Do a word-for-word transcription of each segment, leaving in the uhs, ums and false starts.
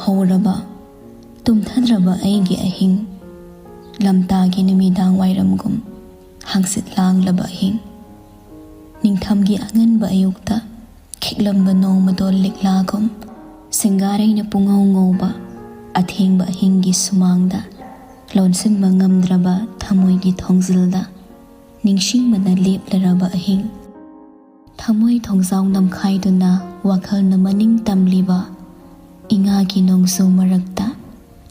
ꯍꯧꯔꯕ ꯇꯨꯝꯊꯗ꯭ꯔꯕ ꯑꯩꯒꯤ ꯑꯍꯤꯡ, ꯂꯝꯇꯥꯒꯤ ꯅꯨꯃꯤꯗꯥꯡ ꯋꯥꯏꯔꯝꯒꯨꯝ ꯍꯥꯡꯆꯤꯠ ꯂꯥꯡꯂꯕ ꯑꯍꯤꯡ, ꯅꯤꯡꯊꯝꯒꯤ ꯑꯉꯟꯕ ꯑꯌꯨꯛꯇ ꯈꯤꯛꯂꯝꯕ ꯅꯣꯡꯃꯗꯣ ꯂꯤꯛꯂꯥꯒꯨꯝ ꯁꯤꯡꯒꯥꯔꯩꯅ ꯄꯨꯡꯉꯧ ꯉꯧꯕ ꯑꯊꯦꯡꯕ ꯑꯍꯤꯡꯒꯤ ꯁꯨꯃꯥꯡꯗ ꯂꯣꯟꯁꯤꯟꯕ ꯉꯝꯗ꯭ꯔꯕ ꯊꯃꯣꯏꯒꯤ ꯊꯣꯡꯖꯤꯜꯗ ꯅꯤꯡꯁꯤꯡꯕꯅ ꯂꯦꯞꯂꯔꯕ ꯑꯍꯤꯡ, ꯊꯃꯣꯏ ꯊꯣꯡꯖꯥꯎ ꯅꯝꯈꯥꯏꯗꯨꯅ ꯋꯥꯈꯜꯅ ꯃꯅꯤꯡ ꯇꯝꯂꯤꯕ ꯏꯉꯥꯒꯤ ꯅꯣꯡꯖꯨ ꯃꯔꯛꯇ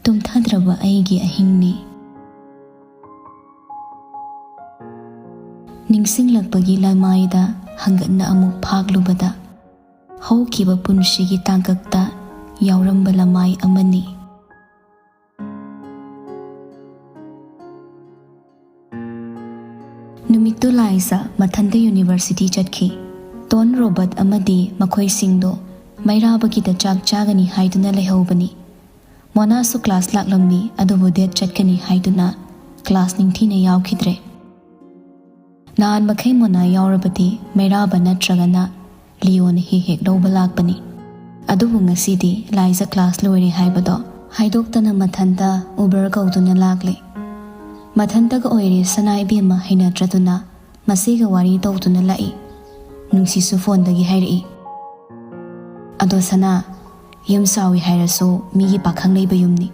ꯇꯨꯝꯊꯗ꯭ꯔꯕ ꯑꯩꯒꯤ ꯑꯍꯤꯡꯅꯤ꯫ ꯅꯤꯡꯁꯤꯡꯂꯛꯄꯒꯤ ꯂꯃꯥꯏꯗ ꯍꯪꯒꯠꯅ ꯑꯃꯨꯛ ꯐꯥꯛꯂꯨꯕꯗ, ꯍꯧꯈꯤꯕ ꯄꯨꯟꯁꯤꯒꯤ ꯇꯥꯡꯀꯛꯇ ꯌꯥꯎꯔꯝꯕ ꯂꯃꯥꯏ ꯑꯃꯅꯤ꯫ ꯅꯨꯃꯤꯠꯇꯨ ꯂꯥꯏꯖ ꯃꯊꯟꯇ ꯌꯨꯅꯤꯚꯔꯁꯤꯇꯤ ꯆꯠꯈꯤ꯫ ꯇꯣꯟ, ꯔꯣꯕꯔꯠ ꯑꯃꯗꯤ ꯃꯈꯣꯏꯁꯤꯡꯗꯣ ꯃꯩꯔꯥꯕꯒꯤꯗ ꯆꯥꯛ ꯆꯥꯒꯅꯤ ꯍꯥꯏꯗꯨꯅ ꯂꯩꯍꯧꯕꯅꯤ꯫ ꯃꯣꯅꯥꯁꯨ ꯀ꯭ꯂꯥꯁ ꯂꯥꯛꯂꯝꯃꯤ, ꯑꯗꯨꯕꯨ ꯗꯦꯠ ꯆꯠꯀꯅꯤ ꯍꯥꯏꯗꯨꯅ ꯀ꯭ꯂꯥꯁ ꯅꯤꯡꯊꯤꯅ ꯌꯥꯎꯈꯤꯗ꯭ꯔꯦ꯫ ꯅꯍꯥꯟ ꯃꯈꯩ ꯃꯣꯅꯥ ꯌꯥꯎꯔꯕꯗꯤ ꯃꯩꯔꯥꯕ ꯅꯠꯇ꯭ꯔꯒꯅ ꯂꯤꯌꯣꯅ ꯍꯦꯛ ꯍꯦꯛ ꯂꯧꯕ ꯂꯥꯛꯄꯅꯤ꯫ ꯑꯗꯨꯕꯨ ꯉꯁꯤꯗꯤ ꯂꯥꯏꯖ ꯀ꯭ꯂꯥꯁ ꯂꯣꯏꯔꯦ ꯍꯥꯏꯕꯗꯣ ꯍꯥꯏꯗꯣꯛꯇꯅ ꯃꯊꯟꯇ ꯎꯕꯔ ꯀꯧꯗꯨꯅ ꯂꯥꯛꯂꯦ꯫ ꯃꯊꯟꯇꯒ ꯑꯣꯏꯔꯦ ꯁꯅꯥ ꯏꯕꯦꯝꯃ ꯍꯩꯅꯗ꯭ꯔꯗꯨꯅ ꯃꯆꯦꯒ ꯋꯥꯔꯤ ꯇꯧꯗꯨꯅ ꯂꯥꯛꯏ꯫ ꯅꯨꯡꯁꯤꯁꯨ ꯐꯣꯟꯗꯒꯤ ꯍꯥꯏꯔꯛꯏ, "ꯑꯗꯣ ꯁꯅꯥ, ꯌꯨꯝ ꯆꯥꯎꯏ ꯍꯥꯏꯔꯁꯨ ꯃꯤꯒꯤ ꯄꯥꯈꯪ ꯂꯩꯕ ꯌꯨꯝꯅꯤ꯫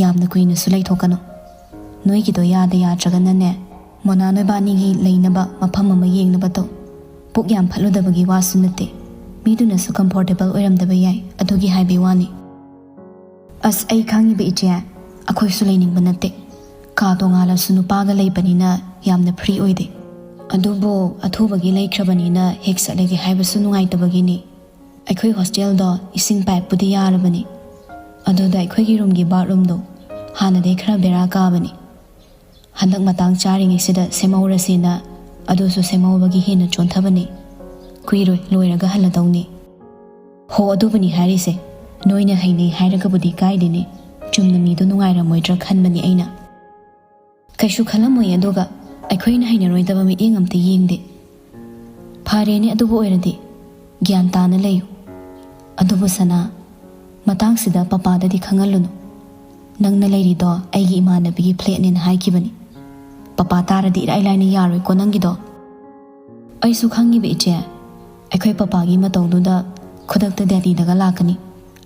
ꯌꯥꯝꯅ ꯀꯨꯏꯅꯁꯨ ꯂꯩꯊꯣꯛꯀꯅꯨ꯫ ꯅꯣꯏꯒꯤꯗꯣ ꯌꯥꯗ ꯌꯥꯗ꯭ꯔꯒꯅꯅꯦ, ꯃꯣꯅꯥ ꯅꯣꯏꯕꯥꯅꯤꯒꯤ ꯂꯩꯅꯕ ꯃꯐꯝ ꯑꯃ ꯌꯦꯡꯅꯕ ꯇꯧ꯫ ꯄꯨꯛ ꯌꯥꯝ ꯐꯠꯂꯨꯗꯕꯒꯤ ꯋꯥꯁꯨ ꯅꯠꯇꯦ, ꯃꯤꯗꯨꯅꯁꯨ ꯀꯝꯐꯣꯔꯇꯦꯕꯜ ꯑꯣꯏꯔꯝꯗꯕ ꯌꯥꯏ, ꯑꯗꯨꯒꯤ ꯍꯥꯏꯕꯩ ꯋꯥꯅꯤ꯫" "ꯑꯁ, ꯑꯩ ꯈꯪꯉꯤꯕ ꯏꯆꯦ, ꯑꯩꯈꯣꯏꯁꯨ ꯂꯩꯅꯤꯡꯕ ꯅꯠꯇꯦ꯫ ꯀꯥ ꯇꯣꯉꯥꯜꯂꯁꯨ ꯅꯨꯄꯥꯒ ꯂꯩꯕꯅꯤꯅ ꯌꯥꯝꯅ ꯐ꯭ꯔꯤ ꯑꯣꯏꯗꯦ꯫ ꯑꯗꯨꯕꯨ ꯑꯊꯨꯕꯒꯤ ꯂꯩꯈ꯭ꯔꯕꯅꯤꯅ ꯍꯦꯛ ꯆꯠꯂꯒꯦ ꯍꯥꯏꯕꯁꯨ ꯅꯨꯡꯉꯥꯏꯇꯕꯒꯤꯅꯤ꯫ ꯑꯩꯈꯣꯏ ꯍꯣꯁꯇꯦꯜꯗꯣ ꯏꯁꯤꯡ ꯄꯥꯏꯞꯄꯨꯗꯤ ꯌꯥꯔꯕꯅꯤ, ꯑꯗꯨꯗ ꯑꯩꯈꯣꯏꯒꯤ ꯔꯨꯝꯒꯤ ꯕꯥꯠꯔꯨꯝꯗꯣ ꯍꯥꯟꯅꯗꯩ ꯈꯔ ꯕꯦꯔꯥ ꯀꯥꯕꯅꯤ꯫ ꯍꯟꯗꯛ ꯃꯇꯥꯡ ꯆꯥꯔꯤꯉꯩꯁꯤꯗ ꯁꯦꯝꯍꯧꯔꯁꯦꯅ, ꯑꯗꯨꯁꯨ ꯁꯦꯝꯍꯧꯕꯒꯤ ꯍꯦꯟꯅ ꯆꯣꯟꯊꯕꯅꯤ꯫ ꯀꯨꯏꯔꯣꯏ, ꯂꯣꯏꯔꯒ ꯍꯜꯂꯗꯧꯅꯤ꯫" "ꯍꯣ, ꯑꯗꯨꯕꯨꯅꯤ ꯍꯥꯏꯔꯤꯁꯦ꯫ ꯅꯣꯏꯅ ꯍꯩꯅꯩ ꯍꯥꯏꯔꯒꯕꯨꯗꯤ ꯀꯥꯏꯗꯦꯅꯦ꯫ ꯆꯨꯝꯅ ꯃꯤꯗꯣ ꯅꯨꯡꯉꯥꯏꯔꯝꯃꯣꯏꯗ꯭ꯔꯥ ꯈꯟꯕꯅꯤ ꯑꯩꯅ꯫" "ꯀꯩꯁꯨ ꯈꯜꯂꯝꯃꯣꯏ, ꯑꯗꯨꯒ ꯑꯩꯈꯣꯏꯅ ꯍꯩꯅꯔꯣꯏꯗꯕ ꯃꯤꯠꯌꯦꯡ ꯑꯝꯇ ꯌꯦꯡꯗꯦ꯫" "ꯐꯔꯦꯅꯦ, ꯑꯗꯨꯕꯨ ꯑꯣꯏꯔꯗꯤ꯫ ꯒ꯭ꯌꯥꯟ ꯇꯥꯅ ꯂꯩꯌꯨ꯫ ꯑꯗꯨꯕꯨ ꯁꯅꯥ, "ꯃꯇꯥꯡꯁꯤꯗ ꯄꯄꯥꯗꯗꯤ ꯈꯪꯍꯜꯂꯨꯅꯨ꯫ ꯅꯪꯅ ꯂꯩꯔꯤꯗꯣ ꯑꯩꯒꯤ ꯏꯃꯥꯟꯅꯕꯤꯒꯤ ꯐ꯭ꯂꯦꯠꯅꯦꯅ ꯍꯥꯏꯈꯤꯕꯅꯤ꯫ ꯄꯄꯥ ꯇꯥꯔꯗꯤ ꯏꯔꯥꯏ ꯂꯥꯏꯅ ꯌꯥꯔꯣꯏꯀꯣ ꯅꯪꯒꯤꯗꯣ꯫" "ꯑꯩꯁꯨ ꯈꯪꯉꯤꯕ ꯏꯆꯦ, ꯑꯩꯈꯣꯏ ꯄꯄꯥꯒꯤ ꯃꯇꯧꯗꯨꯗ ꯈꯨꯗꯛꯇ ꯗꯦꯜꯂꯤꯗꯒ ꯂꯥꯛꯀꯅꯤ꯫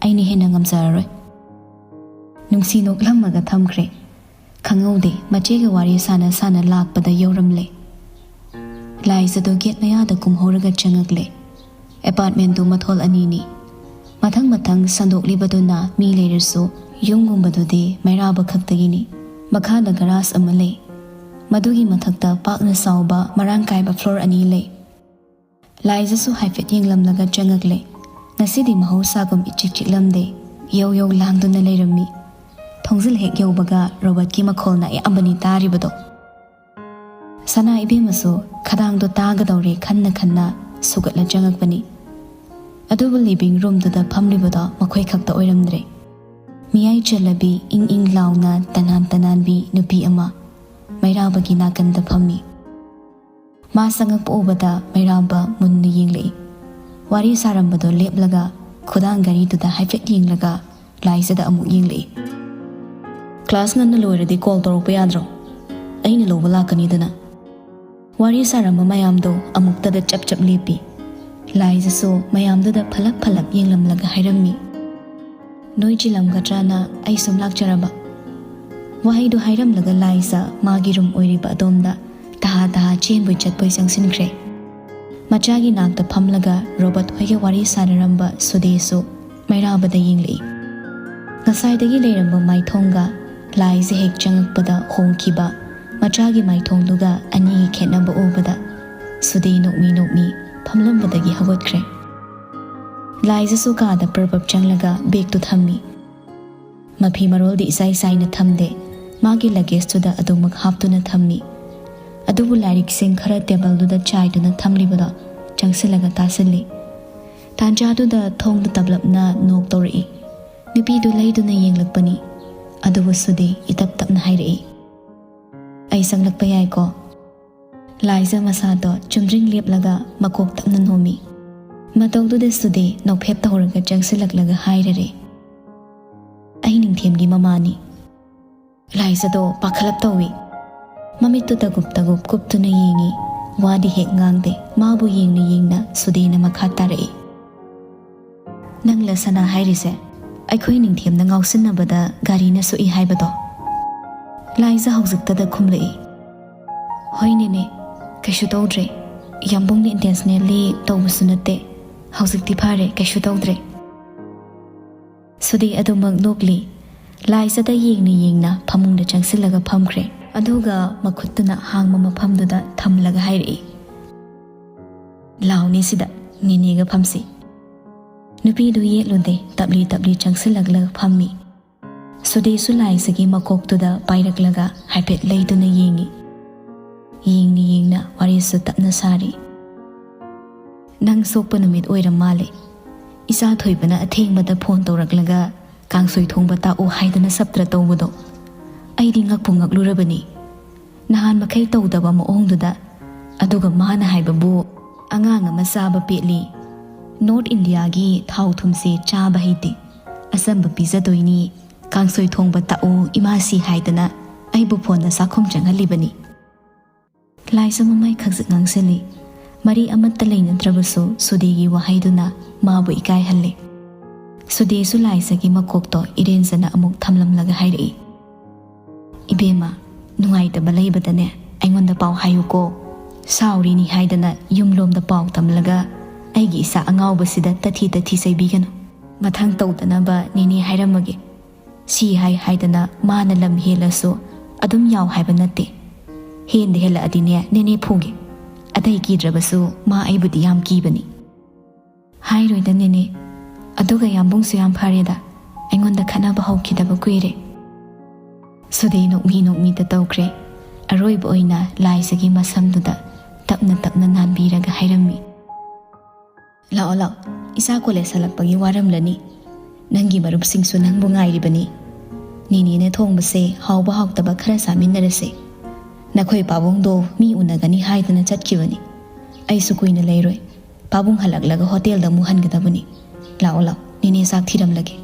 ꯑꯩꯅ ꯍꯦꯟꯅ ꯉꯝꯖꯔꯔꯣꯏ꯫" ꯅꯨꯡꯁꯤ ꯅꯣꯛꯂꯝꯃꯒ ꯊꯝꯈ꯭ꯔꯦ꯫ ꯈꯪꯍꯧꯗꯦ, ꯃꯆꯦꯒ ꯋꯥꯔꯤ ꯁꯥꯟꯅ ꯁꯥꯟꯅ ꯂꯥꯛꯄꯗ ꯌꯧꯔꯝꯂꯦ꯫ ꯂꯥꯏꯖꯗꯣ ꯒꯦꯠ ꯃꯌꯥꯗ ꯀꯨꯝꯍꯧꯔꯒ ꯆꯪꯉꯛꯂꯦ꯫ ꯑꯦꯄꯥꯔꯠꯃꯦꯟꯗꯨ ꯃꯊꯣꯜ ꯑꯅꯤꯅꯤ꯫ ꯃꯊꯪ ꯃꯊꯪ ꯁꯟꯗꯣꯛꯂꯤꯕꯗꯨꯅ ꯃꯤ ꯂꯩꯔꯁꯨ ꯌꯨꯝꯒꯨꯝꯕꯗꯨꯗꯤ ꯃꯩꯔꯥꯕ ꯈꯛꯇꯒꯤꯅꯤ꯫ ꯃꯈꯥꯗ ꯒꯔꯥꯖ ꯑꯃ ꯂꯩ꯫ ꯃꯗꯨꯒꯤ ꯃꯊꯛꯇ ꯄꯥꯛꯅ ꯆꯥꯎꯕ ꯃꯔꯥꯡ ꯀꯥꯏꯕ ꯐ꯭ꯂꯣꯔ ꯑꯅꯤ ꯂꯩ꯫ ꯂꯥꯏꯖꯁꯨ ꯍꯥꯏꯐꯦꯠ ꯌꯦꯡꯂꯝꯂꯒ ꯆꯪꯉꯛꯂꯦ꯫ ꯉꯁꯤꯗꯤ ꯃꯍꯧꯁꯥꯒꯨꯝ ꯏꯆꯤꯛ ꯆꯤꯛꯂꯝꯗꯦ꯫ ꯌꯧ ꯌꯧ ꯂꯥꯡꯗꯨꯅ ꯂꯩꯔꯝꯃꯤ꯫ ꯊꯣꯡꯖꯤꯜ ꯍꯦꯛ ꯌꯧꯕꯒ ꯔꯣꯕꯣꯠꯀꯤ ꯃꯈꯣꯜꯅ ꯑꯌꯥꯝꯕꯅꯤ ꯇꯥꯔꯤꯕꯗꯣ꯫ ꯁꯅꯥ ꯏꯕꯦꯝꯃꯁꯨ ꯈꯗꯥꯡꯗꯣ ꯇꯥꯒꯗꯧꯔꯦ ꯈꯟꯅ ꯈꯟꯅ ꯁꯨꯒꯠꯂ ꯆꯪꯉꯛꯄꯅꯤ꯫ ꯑꯗꯨꯕꯨ ꯂꯤꯚꯤꯡ ꯔꯨꯝꯗꯨꯗ ꯐꯝꯂꯤꯕꯗꯣ ꯃꯈꯣꯏ ꯈꯛꯇ ꯑꯣꯏꯔꯝꯗ꯭ꯔꯦ꯫ ꯃꯤꯌꯥꯏ ꯆꯜꯂꯕꯤ ꯏꯪ ꯏꯪ ꯂꯥꯎꯅ ꯇꯅꯥꯟ ꯇꯅꯥꯟꯕꯤ ꯅꯨꯄꯤ ꯑꯃ ꯃꯩꯔꯥꯕꯒꯤ ꯅꯥꯀꯟꯗ ꯐꯝꯃꯤ꯫ ꯃꯥ ꯆꯪꯉꯛꯄ ꯎꯕꯗ ꯃꯩꯔꯥꯕ ꯃꯨꯟꯅ ꯌꯦꯡꯂꯛꯏ꯫ ꯋꯥꯔꯤ ꯁꯥꯔꯝꯕꯗꯣ ꯂꯦꯞꯂꯒ ꯈꯨꯗꯥꯡ ꯘꯔꯤꯗꯨꯗ ꯍꯥꯏꯐꯦꯠ ꯌꯦꯡꯂꯒ ꯂꯥꯏꯖꯗ ꯑꯃꯨꯛ ꯌꯦꯡꯂꯛꯏ꯫ "ꯀ꯭ꯂꯥꯁ ꯉꯟꯅ ꯂꯣꯏꯔꯗꯤ ꯀꯣꯜ ꯇꯧꯔꯛꯄ ꯌꯥꯗ꯭ꯔꯣ? ꯑꯩꯅ ꯂꯧꯕ ꯂꯥꯛꯀꯅꯤꯗꯅ꯫" ꯋꯥꯔꯤ ꯁꯥꯔꯝꯕ ꯃꯌꯥꯝꯗꯣ ꯑꯃꯨꯛꯇꯗ ꯆꯞ ꯆꯞ ꯂꯦꯞꯄꯤ꯫ ꯂꯥꯏꯖꯁꯨ ꯃꯌꯥꯝꯗꯨꯗ ꯐꯂꯞ ꯐꯂꯞ ꯌꯦꯡꯂꯝꯂꯒ ꯍꯥꯏꯔꯝꯃꯤ, "ꯅꯣꯏ ꯆꯤꯜꯂꯝꯒꯗ꯭ꯔꯅ ꯑꯩ ꯁꯨꯝ ꯂꯥꯛꯆꯔꯕ꯫" ꯋꯥꯍꯩꯗꯨ ꯍꯥꯏꯔꯝꯂꯒ ꯂꯥꯏꯖ ꯃꯥꯒꯤ ꯔꯨꯝ ꯑꯣꯏꯔꯤꯕ ꯑꯗꯣꯝꯗ ꯇꯍꯥ ꯇꯍꯥ ꯆꯦꯟꯕꯣꯏ ꯆꯠꯄꯣꯏ ꯆꯪꯁꯤꯟꯈ꯭ꯔꯦ꯫ ꯃꯆꯥꯒꯤ ꯅꯥꯛꯇ ꯐꯝꯂꯒ ꯔꯣꯕꯣꯠ ꯍꯣꯏꯒ ꯋꯥꯔꯤ ꯁꯥꯟꯅꯔꯝꯕ ꯁꯨꯗꯦꯁꯨ ꯃꯩꯔꯥꯕꯗ ꯌꯦꯡꯂꯛꯏ꯫ ꯉꯁꯥꯏꯗꯒꯤ ꯂꯩꯔꯝꯕ ꯃꯥꯏꯊꯣꯡꯒ ꯂꯥꯏꯖ ꯍꯦꯛ ꯆꯪꯉꯛꯄꯗ ꯍꯣꯡꯈꯤꯕ ꯃꯆꯥꯒꯤ ꯃꯥꯏꯊꯣꯡꯗꯨꯒ ꯑꯅꯤꯒꯤ ꯈꯦꯠꯅꯕ ꯎꯕꯗ ꯁꯨꯗꯦ ꯅꯣꯛꯃꯤ ꯅꯣꯛꯃꯤ ꯐꯝꯂꯝꯕꯗꯒꯤ ꯍꯧꯒꯠꯈ꯭ꯔꯦ꯫ ꯂꯥꯏꯖꯁꯨ ꯀꯥꯗ ꯄ꯭ꯔꯞ ꯄ꯭ꯔꯞ ꯆꯪꯂꯒ ꯕꯦꯒꯇꯨ ꯊꯝꯃꯤ꯫ ꯃꯐꯤ ꯃꯔꯣꯜꯗꯤ ꯏꯆꯥꯏ ꯆꯥꯏꯅ ꯊꯝꯗꯦ꯫ ꯃꯥꯒꯤ ꯂꯒꯦꯖꯇꯨꯗ ꯑꯗꯨꯃꯛ ꯍꯥꯞꯇꯨꯅ ꯊꯝꯃꯤ꯫ ꯑꯗꯨꯕꯨ ꯂꯥꯏꯔꯤꯛꯁꯤꯡ ꯈꯔ ꯇꯦꯕꯜꯗꯨꯗ ꯆꯥꯏꯗꯨꯅ ꯊꯝꯂꯤꯕꯗꯣ ꯆꯪꯁꯤꯜꯂꯒ ꯇꯥꯁꯤꯜꯂꯤ꯫ ꯇꯥꯟꯖꯥꯗꯨꯗ ꯊꯣꯡꯗ ꯇꯞꯂꯞꯅ ꯅꯣꯛ ꯇꯧꯔꯛꯏ꯫ ꯅꯨꯄꯤꯗꯨ ꯂꯩꯗꯨꯅ ꯌꯦꯡꯂꯛꯄꯅꯤ꯫ ꯑꯗꯨꯕꯨ ꯁꯨꯗꯦ ꯏꯇꯞ ꯇꯞꯅ ꯍꯥꯏꯔꯛꯏ, "ꯑꯩ ꯆꯪꯂꯛꯄ ꯌꯥꯏꯀꯣ?" ꯂꯥꯏꯖ ꯃꯁꯥꯗꯣ ꯆꯨꯝꯗ꯭ꯔꯤꯡ ꯂꯦꯞꯂꯒ ꯃꯀꯣꯛ ꯇꯞꯅ ꯅꯣꯝꯃꯤ꯫ ꯃꯇꯧꯗꯨꯗ ꯁꯨꯗꯦ ꯅꯣꯛꯐꯦꯠ ꯇꯧꯔꯒ ꯆꯪꯁꯤꯜꯂꯛꯂꯒ ꯍꯥꯏꯔꯔꯦ, ꯑꯩ ꯅꯤꯡꯊꯦꯝꯒꯤ ꯃꯃꯥꯅꯤ꯫ ꯂꯥꯏꯖꯗꯣ ꯄꯥꯈꯠꯂꯞ ꯇꯧꯏ꯫ ꯃꯃꯤꯠꯇꯨ ꯇꯒꯨꯞ ꯇꯒꯨꯞ ꯀꯨꯞꯇꯨꯅ ꯌꯦꯡꯏ꯫ ꯋꯥꯗꯤ ꯍꯦꯛ ꯉꯥꯡꯗꯦ꯫ ꯃꯥꯕꯨ ꯌꯦꯡꯅ ꯌꯦꯡꯅ ꯁꯨꯗꯦꯅ ꯃꯈꯥ ꯇꯥꯔꯛꯏ꯫ "ꯅꯪꯂ ꯁꯅꯥ ꯍꯥꯏꯔꯤꯁꯦ? ꯑꯩꯈꯣꯏ ꯅꯤꯡꯊꯦꯝꯅ ꯉꯥꯎꯁꯤꯟꯅꯕꯗ ꯒꯥꯔꯤꯅ ꯁꯣꯛꯏ ꯍꯥꯏꯕꯗꯣ?" ꯂꯥꯏꯖ ꯍꯧꯖꯤꯛꯇꯗ ꯈꯨꯝꯂꯛꯏ꯫ "ꯍꯣꯏꯅꯦꯅꯦ, ꯀꯩꯁꯨ ꯇꯧꯗ꯭ꯔꯦ꯫ ꯌꯥꯝꯕꯨꯡꯅ intentionally ꯇꯧꯕꯁꯨ ꯅꯠꯇꯦ꯫ ꯍꯧꯖꯤꯛꯇꯤ ꯐꯔꯦ, ꯀꯩꯁꯨ ꯇꯧꯗ꯭ꯔꯦ꯫" ꯁꯨꯗꯦ ꯑꯗꯨꯃꯛ ꯅꯣꯛꯂꯤ꯫ ꯂꯥꯏꯖꯗ ꯌꯦꯡꯅ ꯌꯦꯡꯅ ꯐꯃꯨꯡꯗ ꯆꯪꯁꯤꯜꯂꯒ ꯐꯝꯈ꯭ꯔꯦ꯫ ꯑꯗꯨꯒ ꯃꯈꯨꯠꯇꯨꯅ ꯍꯥꯡꯕ ꯃꯐꯝꯗꯨꯗ ꯊꯝꯂꯒ ꯍꯥꯏꯔꯛꯏ, "ꯂꯥꯎꯅꯦ ꯁꯤꯗ, ꯅꯦꯅꯦꯒ ꯐꯝꯁꯤ꯫" ꯅꯨꯄꯤꯗꯨ ꯌꯦꯠꯂꯨꯗꯦ, ꯇꯞꯂꯤ ꯇꯞꯂꯤ ꯆꯪꯁꯤꯜꯂꯛꯂꯒ ꯐꯝꯃꯤ꯫ ꯁꯨꯗꯦꯁꯨ ꯂꯥꯏꯖꯒꯤ ꯃꯀꯣꯛꯇꯨꯗ ꯄꯥꯏꯔꯛꯂꯒ ꯍꯥꯏꯐꯦꯠ ꯂꯩꯗꯨꯅ ꯌꯦꯡꯏ꯫ ꯌꯦꯡꯅ ꯌꯦꯡꯅ ꯋꯥꯔꯤꯁꯨ ꯇꯞꯅ ꯁꯥꯔꯤ꯫ "ꯅꯪ ꯁꯣꯛꯄ ꯅꯨꯃꯤꯠ ꯑꯣꯏꯔ ꯃꯥꯜꯂꯦ꯫ ꯏꯆꯥ ꯊꯣꯏꯕꯅ ꯑꯊꯦꯡꯕꯗ ꯐꯣꯟ ꯇꯧꯔꯛꯂꯒ ꯀꯥꯡꯁꯣꯏ ꯊꯣꯡꯕ ꯇꯥꯛꯎ ꯍꯥꯏꯗꯅ ꯁꯞꯇ꯭ꯔ ꯇꯧꯕꯗꯣ꯫ ꯑꯩꯗꯤ ꯉꯛꯄꯨ ꯉꯛꯂꯨꯔꯕꯅꯤ꯫ ꯅꯍꯥꯟ ꯃꯈꯩ ꯇꯧꯗꯕ ꯃꯑꯣꯡꯗꯨꯗ꯫ ꯑꯗꯨꯒ ꯃꯥꯅ ꯍꯥꯏꯕꯕꯨ, ꯑꯉꯥꯡ ꯑꯃ ꯆꯥꯕ ꯄꯦꯠꯂꯤ꯫ North Indiaꯒꯤ ꯊꯥꯎ ꯊꯨꯝꯁꯦ ꯆꯥꯕ ꯍꯩꯇꯦ꯫ ꯑꯆꯝꯕ ꯄꯤꯖꯗꯣꯏꯅꯤ꯫ ꯀꯥꯡꯁꯣꯏ ꯊꯣꯡꯕ ꯇꯥꯛꯎ ꯏꯃꯥꯁꯤ ꯍꯥꯏꯗꯅ ꯑꯩꯕꯨ ꯐꯣꯟꯗ ꯆꯥꯛꯈꯨꯝ ꯆꯪꯍꯜꯂꯤꯕꯅꯤ꯫" ꯂꯥꯏꯖ ꯃꯃꯥꯏ ꯈꯛꯆꯤꯛ ꯉꯥꯡꯁꯤꯜꯂꯤ꯫ ꯃꯔꯤ ꯑꯃꯠꯇ ꯂꯩꯅꯗ꯭ꯔꯕꯁꯨ ꯁꯨꯗꯦꯒꯤ ꯋꯥꯍꯩꯗꯨꯅ ꯃꯥꯕꯨ ꯏꯀꯥꯏꯍꯜꯂꯤ꯫ ꯁꯨꯗꯦꯁꯨ ꯂꯥꯏꯖꯒꯤ ꯃꯀꯣꯛꯇꯣ ꯏꯔꯦꯟꯖꯅ ꯑꯃꯨꯛ ꯊꯝꯂꯝꯂꯒ ꯍꯥꯏꯔꯛꯏ, "ꯏꯕꯦꯝꯃ, ꯅꯨꯡꯉꯥꯏꯇꯕ ꯂꯩꯕꯗꯅꯦ ꯑꯩꯉꯣꯟꯗ ꯄꯥꯎ ꯍꯥꯏꯌꯨꯀꯣ꯫ ꯁꯥꯎꯔꯤꯅꯤ ꯍꯥꯏꯗꯅ ꯌꯨꯝꯂꯣꯝꯗ ꯄꯥꯎ ꯇꯝꯂꯒ ꯑꯩꯒꯤ ꯏꯆꯥ ꯑꯉꯥꯎꯕꯁꯤꯗ ꯇꯊꯤ ꯇꯊꯤ ꯆꯩꯕꯤꯒꯅꯨ꯫ ꯃꯊꯪ ꯇꯧꯗꯅꯕ ꯅꯦꯅꯦ ꯍꯥꯏꯔꯝꯃꯒꯦ꯫ ꯁꯤ ꯍꯥꯏ ꯍꯥꯏꯗꯅ ꯃꯥꯅ ꯂꯝ ꯍꯦꯜꯂꯁꯨ ꯑꯗꯨꯝ ꯌꯥꯎ ꯍꯥꯏꯕ ꯅꯠꯇꯦ꯫ ꯍꯦꯟꯗ ꯍꯦꯜꯂꯛꯑꯗꯤꯅꯦ ꯅꯦꯅꯦ ꯐꯨꯒꯦ꯫ ꯑꯇꯩ ꯀꯤꯗ꯭ꯔꯕꯁꯨ ꯃꯥ ꯑꯩꯕꯨꯗꯤ ꯌꯥꯝ ꯀꯤꯕꯅꯤ꯫" "ꯍꯥꯏꯔꯣꯏꯗ ꯅꯦꯅꯦ꯫ ꯑꯗꯨꯒ ꯌꯥꯝꯕꯨꯡꯁꯨ ꯌꯥꯝ ꯐꯔꯦꯗ, ꯑꯩꯉꯣꯟꯗ ꯈꯠꯅꯕ ꯍꯧꯈꯤꯗꯕ ꯀꯨꯏꯔꯦ꯫" ꯁꯨꯗꯦ ꯅꯣꯛꯃꯤ ꯅꯣꯛꯃꯤꯗ ꯇꯧꯈ꯭ꯔꯦ꯫ ꯑꯔꯣꯏꯕ ꯑꯣꯏꯅ ꯂꯥꯏꯖꯒꯤ ꯃꯁꯝꯗꯨꯗ ꯇꯞꯅ ꯇꯞꯅ ꯅꯥꯟꯕꯤꯔꯒ ꯍꯥꯏꯔꯝꯃꯤ, "ꯂꯥꯛꯑꯣ ꯂꯥꯛꯑꯣ, ꯏꯆꯥ ꯀꯣꯂꯦꯖ ꯍꯜꯂꯛꯄꯒꯤ ꯋꯥꯔꯝꯂꯅꯤ꯫ ꯅꯪꯒꯤ ꯃꯔꯨꯞꯁꯤꯡꯁꯨ ꯅꯪꯕꯨ ꯉꯥꯏꯔꯤꯕꯅꯤ꯫ ꯅꯦꯅꯦꯅ ꯊꯣꯡꯕꯁꯦ ꯍꯥꯎꯕ ꯍꯥꯎꯇꯕ ꯈꯔ ꯆꯥꯃꯤꯟꯅꯔꯁꯦ꯫ ꯅꯈꯣꯏ ꯄꯥꯕꯨꯡꯗꯣ ꯃꯤ ꯎꯅꯒꯅꯤ ꯍꯥꯏꯗꯅ ꯆꯠꯈꯤꯕꯅꯤ꯫ ꯑꯩꯁꯨ ꯀꯨꯏꯅ ꯂꯩꯔꯣꯏ꯫ ꯄꯥꯕꯨꯡ ꯍꯜꯂꯛꯂꯒ ꯍꯣꯇꯦꯜꯗ ꯑꯃꯨꯛ ꯍꯟꯒꯗꯕꯅꯤ꯫ ꯂꯥꯛꯑꯣ ꯂꯥꯛꯑꯣ, ꯅꯦꯅꯦ ꯆꯥꯛ ꯊꯤꯔꯝꯂꯒꯦ꯫"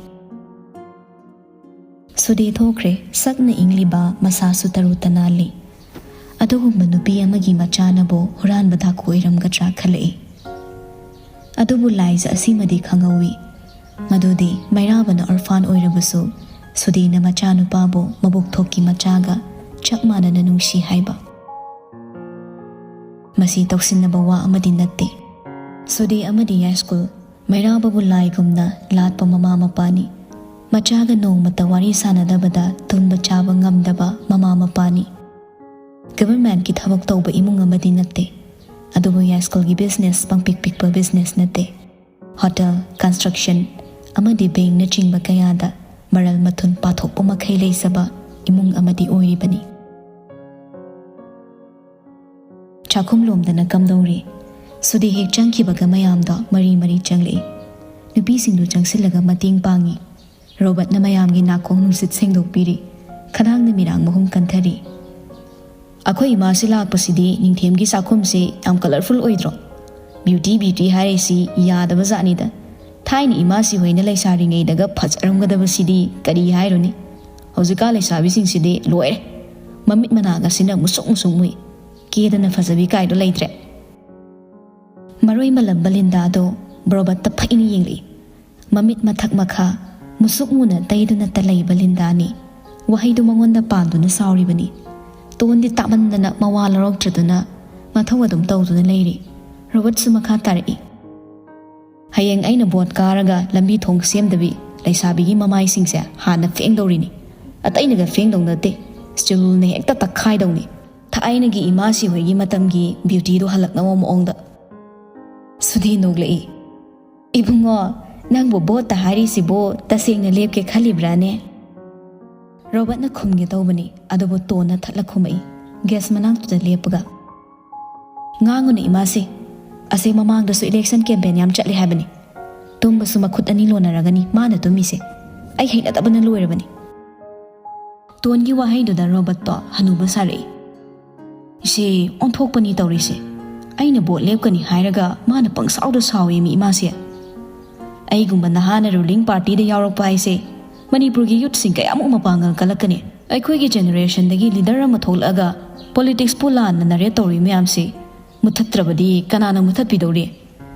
ꯁꯨꯗꯦ ꯊꯣꯛꯈ꯭ꯔꯦ, ꯁꯛꯅ ꯏꯪꯂꯤꯕ, ꯃꯁꯥꯁꯨ ꯇꯔꯨ ꯇꯅꯥꯜꯂꯤ꯫ ꯑꯗꯨꯒꯨꯝꯕ ꯅꯨꯄꯤ ꯑꯃꯒꯤ ꯃꯆꯥꯅꯕꯨ ꯍꯨꯔꯥꯟꯕ ꯗꯥꯀꯨ ꯑꯣꯏꯔꯝꯒꯗ꯭ꯔꯥ ꯈꯜꯂꯛꯏ꯫ ꯑꯗꯨꯕꯨ ꯂꯥꯏꯖ ꯑꯁꯤꯃꯗꯤ ꯈꯪꯍꯧꯏ, ꯃꯗꯨꯗꯤ ꯃꯩꯔꯥꯕꯅ orphan ꯑꯣꯏꯔꯕꯁꯨ ꯁꯨꯗꯦꯅ ꯃꯆꯥꯅꯨꯄꯥꯕꯨ ꯃꯕꯨꯛ ꯊꯣꯛꯀꯤ ꯃꯆꯥꯒ ꯆꯞ ꯃꯥꯟꯅꯅ ꯅꯨꯡꯁꯤ ꯍꯥꯏꯕ꯫ ꯃꯁꯤ ꯇꯧꯁꯤꯟꯅꯕ ꯋꯥ ꯑꯃꯗꯤ ꯅꯠꯇꯦ꯫ ꯁꯨꯗꯦ ꯑꯃꯗꯤ ꯌꯥꯏꯁ꯭ꯀꯨꯜ ꯃꯩꯔꯥꯕꯕꯨ ꯂꯥꯏꯒꯨꯝꯅ ꯂꯥꯠꯄ ꯃꯃꯥ ꯃꯄꯥꯅꯤ꯫ ꯃꯆꯥꯒ ꯅꯣꯡꯃꯇ ꯋꯥꯔꯤ ꯁꯥꯅꯗꯕꯗ ꯇꯨꯝꯕ ꯆꯥꯕ ꯉꯝꯗꯕ ꯃꯃꯥ ꯃꯄꯥꯅꯤ꯫ Governmentꯀꯤ ꯊꯕꯛ ꯇꯧꯕ ꯏꯃꯨꯡ ꯑꯃꯗꯤ ꯅꯠꯇꯦ꯫ ꯑꯗꯨꯕꯨ ꯌꯥꯏꯁ꯭ꯀꯨꯜꯒꯤ business ꯄꯪꯄꯤꯛ ꯄꯤꯛꯄ business ꯅꯠꯇꯦ꯫ Hotel, construction ꯑꯃꯗꯤ bankꯅꯆꯤꯡꯕ ꯀꯌꯥꯗ ꯃꯔꯜ ꯃꯊꯨꯝ ꯄꯥꯊꯣꯛꯄ ꯃꯈꯩ ꯂꯩꯖꯕ ꯏꯃꯨꯡ ꯑꯃꯗꯤ ꯑꯣꯏꯔꯤꯕꯅꯤ꯫ ꯆꯥꯛꯈꯨꯝ ꯂꯣꯝꯗꯅ ꯀꯝꯗꯧꯔꯤ? ꯁꯨꯗꯦ ꯍꯦꯛ ꯆꯪꯈꯤꯕꯒ ꯃꯌꯥꯝꯗꯣ ꯃꯔꯤ ꯃꯔꯤ ꯆꯪꯂꯛꯏ꯫ ꯅꯨꯄꯤꯁꯤꯡꯗꯨ ꯆꯪꯁꯤꯜꯂꯒ ꯃꯇꯦꯡ ꯄꯥꯡꯉꯤ꯫ ꯔꯣꯕꯔꯠꯅ ꯃꯌꯥꯝꯒꯤ ꯅꯥꯀꯣꯡ ꯅꯨꯡꯁꯤꯠ ꯁꯦꯡꯗꯣꯛꯄꯤꯔꯤ꯫ ꯈꯗꯥꯡꯅ ꯃꯤꯔꯥꯡ ꯃꯍꯨꯝ ꯀꯟꯊꯔꯤ꯫ "ꯑꯩꯈꯣꯏ ꯏꯃꯥꯁꯤ ꯂꯥꯛꯄꯁꯤꯗꯤ ꯅꯤꯡꯊꯦꯝꯒꯤ ꯆꯥꯛꯈꯨꯝꯁꯤ ꯌꯥꯝ colourful ꯑꯣꯏꯗ꯭ꯔꯣ? Beauty, beauty ꯍꯥꯏꯔꯤꯁꯤ ꯌꯥꯗꯕ ꯖꯥꯠꯅꯤꯗ꯫ ꯊꯥꯏꯅ ꯏꯃꯥꯁꯤ ꯍꯣꯏꯅ ꯂꯩꯁꯥꯔꯤꯉꯩꯗꯒ ꯐꯖꯔꯝꯒꯗꯕꯁꯤꯗꯤ ꯀꯔꯤ ꯍꯥꯏꯔꯨꯅꯤ? ꯍꯧꯖꯤꯛꯀꯥꯟ ꯂꯩꯁꯥꯕꯤꯁꯤꯡꯁꯤꯗꯤ ꯂꯣꯏꯔꯦ꯫ ꯃꯃꯤꯠ ꯃꯅꯥꯒꯁꯤꯅ ꯃꯨꯁꯨꯛ ꯃꯨꯁꯨꯛ ꯃꯨꯏ꯫ ꯀꯦꯗꯅ ꯐꯖꯕꯤ ꯀꯥꯏꯗꯣ ꯂꯩꯇ꯭ꯔꯦ꯫" ꯃꯔꯣꯏ ꯃꯂꯝꯕ ꯂꯤꯟꯗꯥꯗꯣ ꯔꯣꯕꯔꯠꯇ ꯐꯩꯅ ꯌꯦꯡꯂꯛꯏ꯫ ꯃꯃꯤꯠ ꯃꯊꯛ ꯃꯈꯥ ꯃꯨꯁꯨꯛ ꯃꯨꯅ ꯇꯩꯗꯨꯅꯇ ꯂꯩꯕ ꯂꯤꯟꯗꯥꯅꯤ꯫ ꯋꯥꯍꯩꯗꯨ ꯃꯉꯣꯟꯗ ꯄꯥꯟꯗꯨꯅ ꯁꯥꯎꯔꯤꯕꯅꯤ꯫ ꯇꯣꯟꯗꯤ ꯇꯥꯃꯟꯗꯅ ꯃꯋꯥ ꯂꯧꯔꯛꯇ꯭ꯔꯗꯨꯅ ꯃꯊꯧ ꯑꯗꯨꯝ ꯇꯧꯗꯨꯅ ꯂꯩꯔꯤ꯫ ꯔꯣꯕꯔꯠꯁꯨ ꯃꯈꯥ ꯇꯥꯔꯛꯏ꯫ "ꯍꯌꯦꯡ ꯑꯩꯅ vote ꯀꯥꯔꯒ ꯂꯝꯕꯤ ꯊꯣꯡ ꯁꯦꯝꯗꯕꯤ ꯂꯩꯁꯥꯕꯤꯒꯤ ꯃꯃꯥꯏꯁꯤꯡꯁꯦ ꯍꯥꯟꯅ ꯐꯦꯡꯗꯧꯔꯤꯅꯤ꯫ ꯑꯇꯩꯅꯒ ꯐꯦꯡꯗꯧ ꯅꯠꯇꯦ, ꯁ꯭ꯇꯤꯜꯅ ꯍꯦꯛꯇ ꯇꯛꯈꯥꯏꯗꯧꯅꯤ꯫ ꯊꯥꯏꯅꯒꯤ ꯏꯃꯥꯁꯤ ꯍꯣꯏꯒꯤ ꯃꯇꯝꯒꯤ ꯕ꯭ꯌꯨꯇꯤꯗꯣ ꯍꯜꯂꯛꯅꯕ ꯃꯑꯣꯡꯗ꯫" ꯁꯨꯗꯤ ꯅꯣꯛꯂꯛꯏ꯫ "ꯏꯕꯨꯡꯉꯣ, ꯅꯪꯕꯨ ꯚꯣꯠꯇ ꯍꯥꯏꯔꯤꯁꯤꯕꯨ ꯇꯁꯦꯡꯅ ꯂꯦꯞꯀꯦ ꯈꯜꯂꯤꯕ꯭ꯔꯥꯅꯦ?" ꯔꯣꯕꯔꯠꯅ ꯈꯨꯝꯒꯦ ꯇꯧꯕꯅꯤ, ꯑꯗꯨꯕꯨ ꯇꯣꯟꯅ ꯊꯠꯂ ꯈꯨꯝꯃꯛꯏ, ꯒꯦꯁ ꯃꯅꯥꯛꯇꯨꯗ ꯂꯦꯞꯄꯒ꯫ "ꯉꯥꯡꯉꯨꯅꯦ ꯏꯃꯥꯁꯤ, ꯑꯁꯦ ꯃꯃꯥꯡꯗꯁꯨ election campaign ꯌꯥꯝ ꯆꯠꯂꯦ ꯍꯥꯏꯕꯅꯤ꯫ ꯇꯨꯝꯕꯁꯨ ꯃꯈꯨꯠ ꯑꯅꯤ ꯂꯣꯟꯅꯔꯒꯅꯤ ꯃꯥꯅ ꯇꯨꯝꯃꯤꯁꯦ꯫ ꯑꯩ ꯍꯩꯅꯗꯕꯅ ꯂꯣꯏꯔꯕꯅꯤ꯫" ꯇꯣꯟꯒꯤ ꯋꯥꯍꯩꯗꯨꯗ ꯔꯣꯕꯔꯠꯇꯣ ꯍꯅꯨꯕ ꯁꯥꯔꯛꯏ꯫ "ꯏꯆꯦ, ꯑꯣꯟꯊꯣꯛꯄꯅꯤ ꯇꯧꯔꯤꯁꯦ꯫ ꯑꯩꯅ ꯚꯣꯠ ꯂꯦꯞꯀꯅꯤ ꯍꯥꯏꯔꯒ ꯃꯥꯅ ꯄꯪꯁꯥꯎꯗ ꯁꯥꯎꯏ ꯃꯤ ꯏꯃꯥꯁꯦ꯫ ꯑꯩꯒꯨꯝꯕ ꯅꯍꯥꯅ ruling partyꯗ ꯌꯥꯎꯔꯛꯄ ꯍꯥꯏꯁꯦ ꯃꯅꯤꯄꯨꯔꯒꯤ ꯌꯨꯠꯁꯤꯡ ꯀꯌꯥꯃꯨꯛ ꯃꯄꯥꯡꯒꯜ ꯀꯜꯂꯛꯀꯅꯤ? ꯑꯩꯈꯣꯏꯒꯤ ꯖꯦꯅꯦꯔꯦꯁꯟꯗꯒꯤ ꯂꯤꯗꯔ ꯑꯃ ꯊꯣꯛꯂꯛꯑꯒ ꯄꯣꯂꯤꯇꯤꯛꯁꯄꯨ ꯂꯥꯟꯅ ꯅꯔꯦꯠ ꯇꯧꯔꯤ ꯃꯌꯥꯝꯁꯤ ꯃꯨꯊꯠꯇ꯭ꯔꯕꯗꯤ ꯀꯅꯥꯅ ꯃꯨꯊꯠꯄꯤꯗꯧꯔꯤ?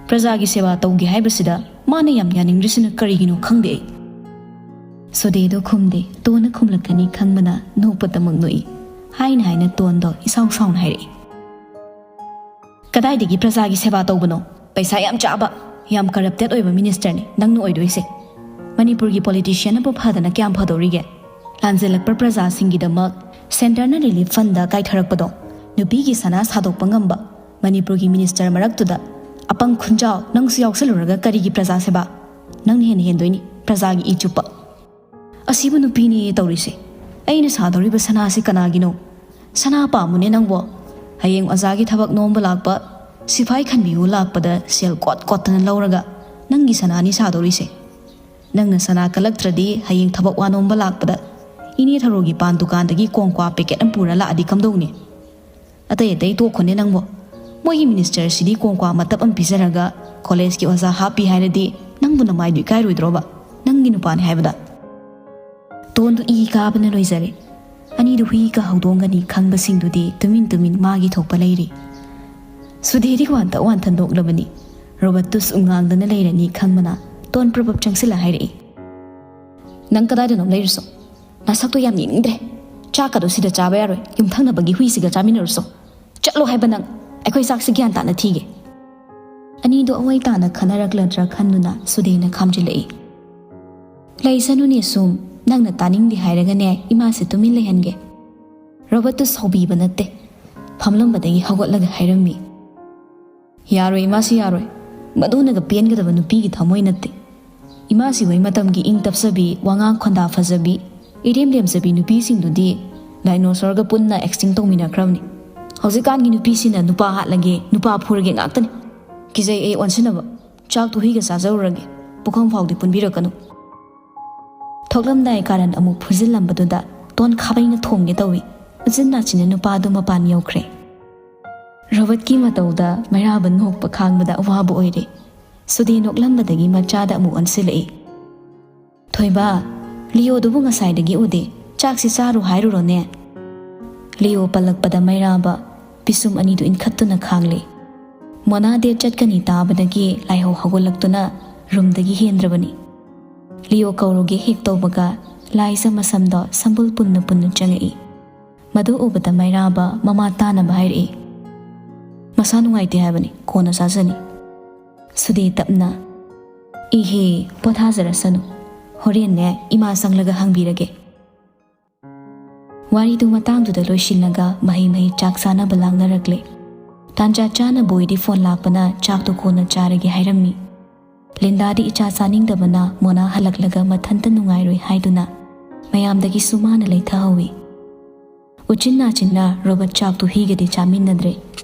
ꯄ꯭ꯔꯖꯥꯒꯤ ꯁꯦꯕꯥ ꯇꯧꯒꯦ ꯍꯥꯏꯕꯁꯤꯗ ꯃꯥꯅ ꯌꯥꯝ ꯌꯥꯅꯤꯡꯗ꯭ꯔꯤꯁꯤꯅ ꯀꯔꯤꯒꯤꯅꯣ ꯈꯪꯗꯦ ꯑꯩ꯫ ꯁꯨꯗꯦꯗꯣ ꯈꯨꯝꯗꯦ꯫ ꯇꯣꯟꯅ ꯈꯨꯝꯂꯛꯀꯅꯤ ꯈꯪꯕꯅ ꯅꯣꯛꯄꯇꯃꯛ ꯅꯣꯛꯏ꯫ ꯍꯥꯏꯅ ꯍꯥꯏꯅ ꯇꯣꯟꯗꯣ ꯏꯁꯥꯎ ꯁꯥꯎꯅ ꯍꯥꯏꯔꯛꯏ꯫ "ꯀꯗꯥꯏꯗꯒꯤ ꯄ꯭ꯔꯖꯥꯒꯤ ꯁꯦꯕꯥ ꯇꯧꯕꯅꯣ? ꯄꯩꯁꯥ ꯌꯥꯝ ꯆꯥꯕ, ꯌꯥꯝ ꯀꯔꯞꯇꯦꯠ ꯑꯣꯏꯕ ꯃꯤꯅꯤꯁꯇꯔꯅꯤ ꯅꯪꯅ ꯑꯣꯏꯗꯣꯏꯁꯦ꯫ ꯃꯅꯤꯄꯨꯔꯒꯤ ꯄꯣꯂꯤꯇꯤꯁꯤꯌꯥꯟ ꯑꯃꯕꯨ ꯐꯗꯅ ꯀꯌꯥꯝ ꯐꯗꯧꯔꯤꯒꯦ? ꯂꯥꯟꯖꯦꯜꯂꯛꯄ ꯄ꯭ꯔꯖꯥꯁꯤꯡꯒꯤꯗꯃꯛ ꯁꯦꯟꯇꯔꯅ ꯔꯤꯂꯤꯐ ꯐꯟꯗ ꯀꯥꯏꯊꯔꯛꯄꯗꯣ, ꯅꯨꯄꯤꯒꯤ ꯁꯅꯥ ꯁꯥꯗꯣꯛꯄ ꯉꯝꯕ ꯃꯅꯤꯄꯨꯔꯒꯤ ꯃꯤꯅꯤꯁꯇꯔ ꯃꯔꯛꯇꯨꯗ ꯑꯄꯪ ꯈꯨꯟꯖꯥꯎ ꯅꯪꯁꯨ ꯌꯥꯎꯁꯜꯂꯨꯔꯒ ꯀꯔꯤꯒꯤ ꯄ꯭ꯔꯖꯥ ꯁꯦꯕꯥ? ꯅꯪꯅ ꯍꯦꯟꯅ ꯍꯦꯟꯗꯣꯏꯅꯤ ꯄ꯭ꯔꯖꯥꯒꯤ ꯏ ꯆꯨꯞꯄ꯫ ꯑꯁꯤꯕꯨ ꯅꯨꯄꯤꯅꯦ ꯇꯧꯔꯤꯁꯦ꯫ ꯑꯩꯅ ꯁꯥꯗꯧꯔꯤꯕ ꯁꯅꯥꯁꯤ ꯀꯅꯥꯒꯤꯅꯣ? ꯁꯅꯥ ꯄꯥꯝꯃꯨꯅꯦ ꯅꯪꯕꯣ꯫ ꯍꯌꯦꯡ ꯑꯣꯖꯥꯒꯤ ꯊꯕꯛ ꯅꯣꯝꯕ ꯂꯥꯛꯄ, ꯁꯤꯐꯥꯏ ꯈꯟꯕꯤꯌꯨ ꯂꯥꯛꯄꯗ ꯁꯦꯜ ꯀꯣꯠ ꯀꯣꯠꯇꯅ ꯂꯧꯔꯒ ꯅꯪꯒꯤ ꯁꯅꯥꯅꯤ ꯁꯥꯗꯧꯔꯤꯁꯦ꯫ ꯅꯪꯅ ꯁꯅꯥ ꯀꯜꯂꯛꯇ꯭ꯔꯗꯤ ꯍꯌꯦꯡ ꯊꯕꯛ ꯋꯥꯅꯣꯝꯕ ꯂꯥꯛꯄꯗ ꯏꯅꯦ ꯊꯔꯣꯒꯤ ꯄꯥꯟ ꯗꯨꯀꯥꯟꯗꯒꯤ ꯀꯣꯡꯀ꯭ꯋꯥ ꯄꯦꯀꯦꯠ ꯑꯃ ꯄꯨꯔ ꯂꯥꯛꯑꯗꯤ ꯀꯝꯗꯧꯅꯤ? ꯑꯇꯩ ꯑꯇꯩ ꯇꯣꯛꯈꯣꯅꯦ ꯅꯪꯕꯣ꯫ ꯃꯣꯏꯒꯤ ꯃꯤꯅꯤꯁꯇꯔꯁꯤꯗꯤ ꯀꯣꯡꯀ꯭ꯋꯥ ꯃꯇꯞ ꯑꯃ ꯄꯤꯖꯔꯒ ꯀꯣꯂꯦꯖꯀꯤ ꯑꯣꯖꯥ ꯍꯥꯞꯄꯤ ꯍꯥꯏꯔꯗꯤ ꯅꯪꯕꯨ ꯅꯃꯥꯏꯗꯨ ꯏꯀꯥꯏꯔꯣꯏꯗ꯭ꯔꯣꯕ? ꯅꯪꯒꯤ ꯅꯨꯄꯥꯅꯤ ꯍꯥꯏꯕꯗ꯫ ꯇꯣꯟꯗꯨ ꯏ ꯀꯥꯕꯅ ꯂꯣꯏꯖꯔꯦ꯫ ꯑꯅꯤꯗꯨ ꯍꯨꯏꯒ ꯍꯧꯗꯣꯡꯒꯅꯤ ꯈꯪꯕꯁꯤꯡꯗꯨꯗꯤ ꯇꯨꯃꯤꯟ ꯇꯨꯃꯤꯟ ꯃꯥꯒꯤ ꯊꯣꯛꯄ ꯂꯩꯔꯤ꯫ ꯁꯨꯗꯦꯗꯤ ꯋꯥꯟꯇ ꯋꯥꯟꯇ ꯅꯣꯛꯂꯕꯅꯤ꯫ ꯔꯣꯕꯔꯠꯇꯨꯁꯨ ꯉꯥꯡꯗꯅ ꯂꯩꯔꯅꯤ ꯈꯪꯕꯅ ꯇꯣꯟ ꯄ꯭ꯔꯕꯞ ꯆꯪꯁꯤꯜꯂ ꯍꯥꯏꯔꯛꯏ꯫ "ꯅꯪ ꯀꯗꯥꯏꯗꯅꯣ ꯂꯩꯔꯨꯁꯣ꯫ ꯅꯁꯛꯇꯣ ꯌꯥꯝ ꯌꯦꯡꯅꯤꯡꯗ꯭ꯔꯦ꯫ ꯆꯥꯛꯀꯗꯣ ꯁꯤꯗ ꯆꯥꯕ ꯌꯥꯔꯣꯏ꯫ ꯌꯨꯝꯊꯪꯅꯕꯒꯤ ꯍꯨꯏꯁꯤꯒ ꯆꯥꯃꯤꯟꯅꯔꯨꯁꯣ꯫ ꯆꯠꯂꯣ ꯍꯥꯏꯕ ꯅꯪ꯫ ꯑꯩꯈꯣꯏ ꯆꯥꯛꯁꯤ ꯒ꯭ꯌꯥꯟ ꯇꯥꯅ ꯊꯤꯒꯦ꯫" ꯑꯅꯤꯗꯣ ꯑꯋꯥꯏ ꯇꯥꯅ ꯈꯟꯅꯔꯛꯂꯗ꯭ꯔꯥ ꯈꯟꯗꯨꯅ ꯁꯨꯗꯦꯅ ꯈꯥꯝꯖꯤꯜꯂꯛꯏ꯫ "ꯂꯩꯁꯅꯨꯅꯦ ꯁꯨꯝ, ꯅꯪꯅ ꯇꯥꯅꯤꯡꯗꯦ ꯍꯥꯏꯔꯒꯅꯦ ꯏꯃꯥꯁꯦ ꯇꯨꯃꯤꯟ ꯂꯩꯍꯟꯒꯦ꯫" ꯔꯣꯕꯔꯠꯇꯨ ꯁꯥꯎꯕꯤꯕ ꯅꯠꯇꯦ꯫ ꯐꯝꯂꯝꯕꯗꯒꯤ ꯍꯧꯒꯠꯂꯒ ꯍꯥꯏꯔꯝꯃꯤ꯫ "ꯌꯥꯔꯣꯏ, ꯏꯃꯥꯁꯤ ꯌꯥꯔꯣꯏ꯫ ꯃꯗꯨꯅꯒ ꯄꯦꯟꯒꯗꯕ ꯅꯨꯄꯤꯒꯤ ꯊꯃꯣꯏ ꯅꯠꯇꯦ꯫ ꯏꯃꯥꯁꯤ ꯍꯣꯏ ꯃꯇꯝꯒꯤ ꯏꯪ ꯇꯞꯆꯕꯤ, ꯋꯥꯉꯥꯡ ꯈꯣꯟꯗꯥ ꯐꯖꯕꯤ, ꯏꯔꯦꯝ ꯂꯦꯝꯖꯕꯤ ꯅꯨꯄꯤꯁꯤꯡꯗꯨꯗꯤ ꯗꯥꯏꯅꯣꯁꯣꯔꯒ ꯄꯨꯟꯅ ꯑꯦꯛꯁꯇꯤꯡ ꯇꯧꯃꯤꯟꯅꯈ꯭ꯔꯕꯅꯤ꯫ ꯍꯧꯖꯤꯛꯀꯥꯟꯒꯤ ꯅꯨꯄꯤꯁꯤꯅ ꯅꯨꯄꯥ ꯍꯥꯠꯂꯒꯦ, ꯅꯨꯄꯥ ꯐꯨꯔꯒꯦ ꯉꯥꯛꯇꯅꯤ꯫ ꯀꯤꯖꯩ ꯑꯩ ꯑꯣꯟꯁꯤꯟꯅꯕ꯫ ꯆꯥꯛꯇꯨ ꯍꯨꯏꯒ ꯆꯥꯖꯔꯨꯔꯒꯦ꯫ ꯄꯨꯈꯝ ꯐꯥꯎꯗꯤ ꯄꯨꯟꯕꯤꯔꯛꯀꯅꯨ꯫" ꯊꯣꯛꯂꯝꯗꯥꯏ ꯀꯥꯔꯟ ꯑꯃꯨꯛ ꯐꯨꯖꯤꯜꯂꯝꯕꯗꯨꯗ ꯇꯣꯟ ꯈꯥꯕꯩꯅ ꯊꯣꯡꯒꯦ ꯇꯧꯏ꯫ ꯎꯆꯤꯟ ꯅꯥꯆꯤꯟꯅ ꯅꯨꯄꯥꯗꯨ ꯃꯄꯥꯟ ꯌꯧꯈ꯭ꯔꯦ꯫ ꯔꯣꯕꯔꯠꯀꯤ ꯃꯇꯧꯗ ꯃꯩꯔꯥꯕ ꯅꯣꯛꯄ ꯈꯥꯡꯕꯗ ꯑꯋꯥꯕ ꯑꯣꯏꯔꯦ꯫ ꯁꯨꯗꯦ ꯅꯣꯛꯂꯝꯕꯗꯒꯤ ꯃꯆꯥꯗ ꯑꯃꯨꯛ ꯑꯣꯟꯁꯤꯜꯂꯛꯏ꯫ "ꯊꯣꯏꯕ, "ꯂꯤꯌꯣꯗꯨꯕꯨ ꯉꯁꯥꯏꯗꯒꯤ ꯎꯗꯦ, ꯆꯥꯛꯁꯤ ꯆꯥꯔꯨ ꯍꯥꯏꯔꯨꯔꯣꯅꯦ?" ꯂꯤꯌꯣ ꯄꯜꯂꯛꯄꯗ ꯃꯩꯔꯥꯕ ꯄꯤꯁꯨꯝ ꯑꯅꯤꯗꯨ ꯏꯟꯈꯠꯇꯨꯅ ꯈꯥꯡꯂꯦ꯫ ꯃꯣꯅꯥ date ꯆꯠꯀꯅꯤ ꯇꯥꯕꯗꯒꯤ ꯂꯥꯏꯍꯧ ꯍꯧꯒꯠꯂꯛꯇꯨꯅ ꯔꯨꯝꯗꯒꯤ ꯍꯦꯟꯗ꯭ꯔꯕꯅꯤ꯫ ꯂꯤꯌꯣ ꯀꯧꯔꯨꯒꯦ ꯍꯦꯛ ꯇꯧꯕꯒ ꯂꯥꯏꯖ ꯃꯁꯝꯗꯣ ꯁꯝꯕꯨꯜ ꯄꯨꯟꯅ ꯄꯨꯟꯅ ꯆꯪꯉꯛꯏ꯫ ꯃꯗꯨ ꯎꯕꯗ ꯃꯩꯔꯥꯕ ꯃꯃꯥ ꯇꯥꯅꯕ ꯍꯥꯏꯔꯛꯏ, "ꯃꯁꯥ ꯅꯨꯡꯉꯥꯏꯇꯦ ꯍꯥꯏꯕꯅꯤ, ꯀꯣꯟꯅ ꯆꯥꯖꯅꯤ꯫" ꯁꯨꯗꯤ ꯇꯞꯅ, "ꯏꯍꯦ, ꯄꯣꯊꯥꯖꯔꯁꯅꯨ, ꯍꯣꯔꯦꯟꯅꯦ ꯏꯃꯥ ꯆꯪꯂꯒ ꯍꯪꯕꯤꯔꯒꯦ꯫" ꯋꯥꯔꯤꯗꯨ ꯃꯇꯥꯡꯗꯨꯗ ꯂꯣꯏꯁꯤꯜꯂꯒ ꯃꯍꯩ ꯃꯍꯩ ꯆꯥꯛ ꯆꯥꯅꯕ ꯂꯥꯡꯅꯔꯛꯂꯦ꯫ ꯇꯥꯟꯖꯥ ꯆꯥꯅ ꯕꯣꯏꯗꯤ ꯐꯣꯟ ꯂꯥꯛꯄꯅ ꯆꯥꯛꯇꯨ ꯀꯣꯟꯅ ꯆꯥꯔꯒꯦ ꯍꯥꯏꯔꯝꯃꯤ꯫ ꯂꯤꯟꯗꯥꯗꯤ ꯏꯆꯥ ꯆꯥꯅꯤꯡꯗꯕꯅ ꯃꯣꯅꯥ ꯍꯜꯂꯛꯂꯒ ꯃꯊꯟꯇ ꯅꯨꯡꯉꯥꯏꯔꯣꯏ ꯍꯥꯏꯗꯨꯅ ꯃꯌꯥꯝꯗꯒꯤꯁꯨ ꯃꯥꯅ ꯂꯩꯊꯍꯧꯏ꯫ ꯎꯆꯤꯟ ꯅꯥꯆꯤꯟꯅ ꯔꯣꯕꯔꯠ ꯆꯥꯛꯇꯨ ꯍꯤꯒꯗꯤ ꯆꯥꯃꯤꯟꯅꯗ꯭ꯔꯦ꯫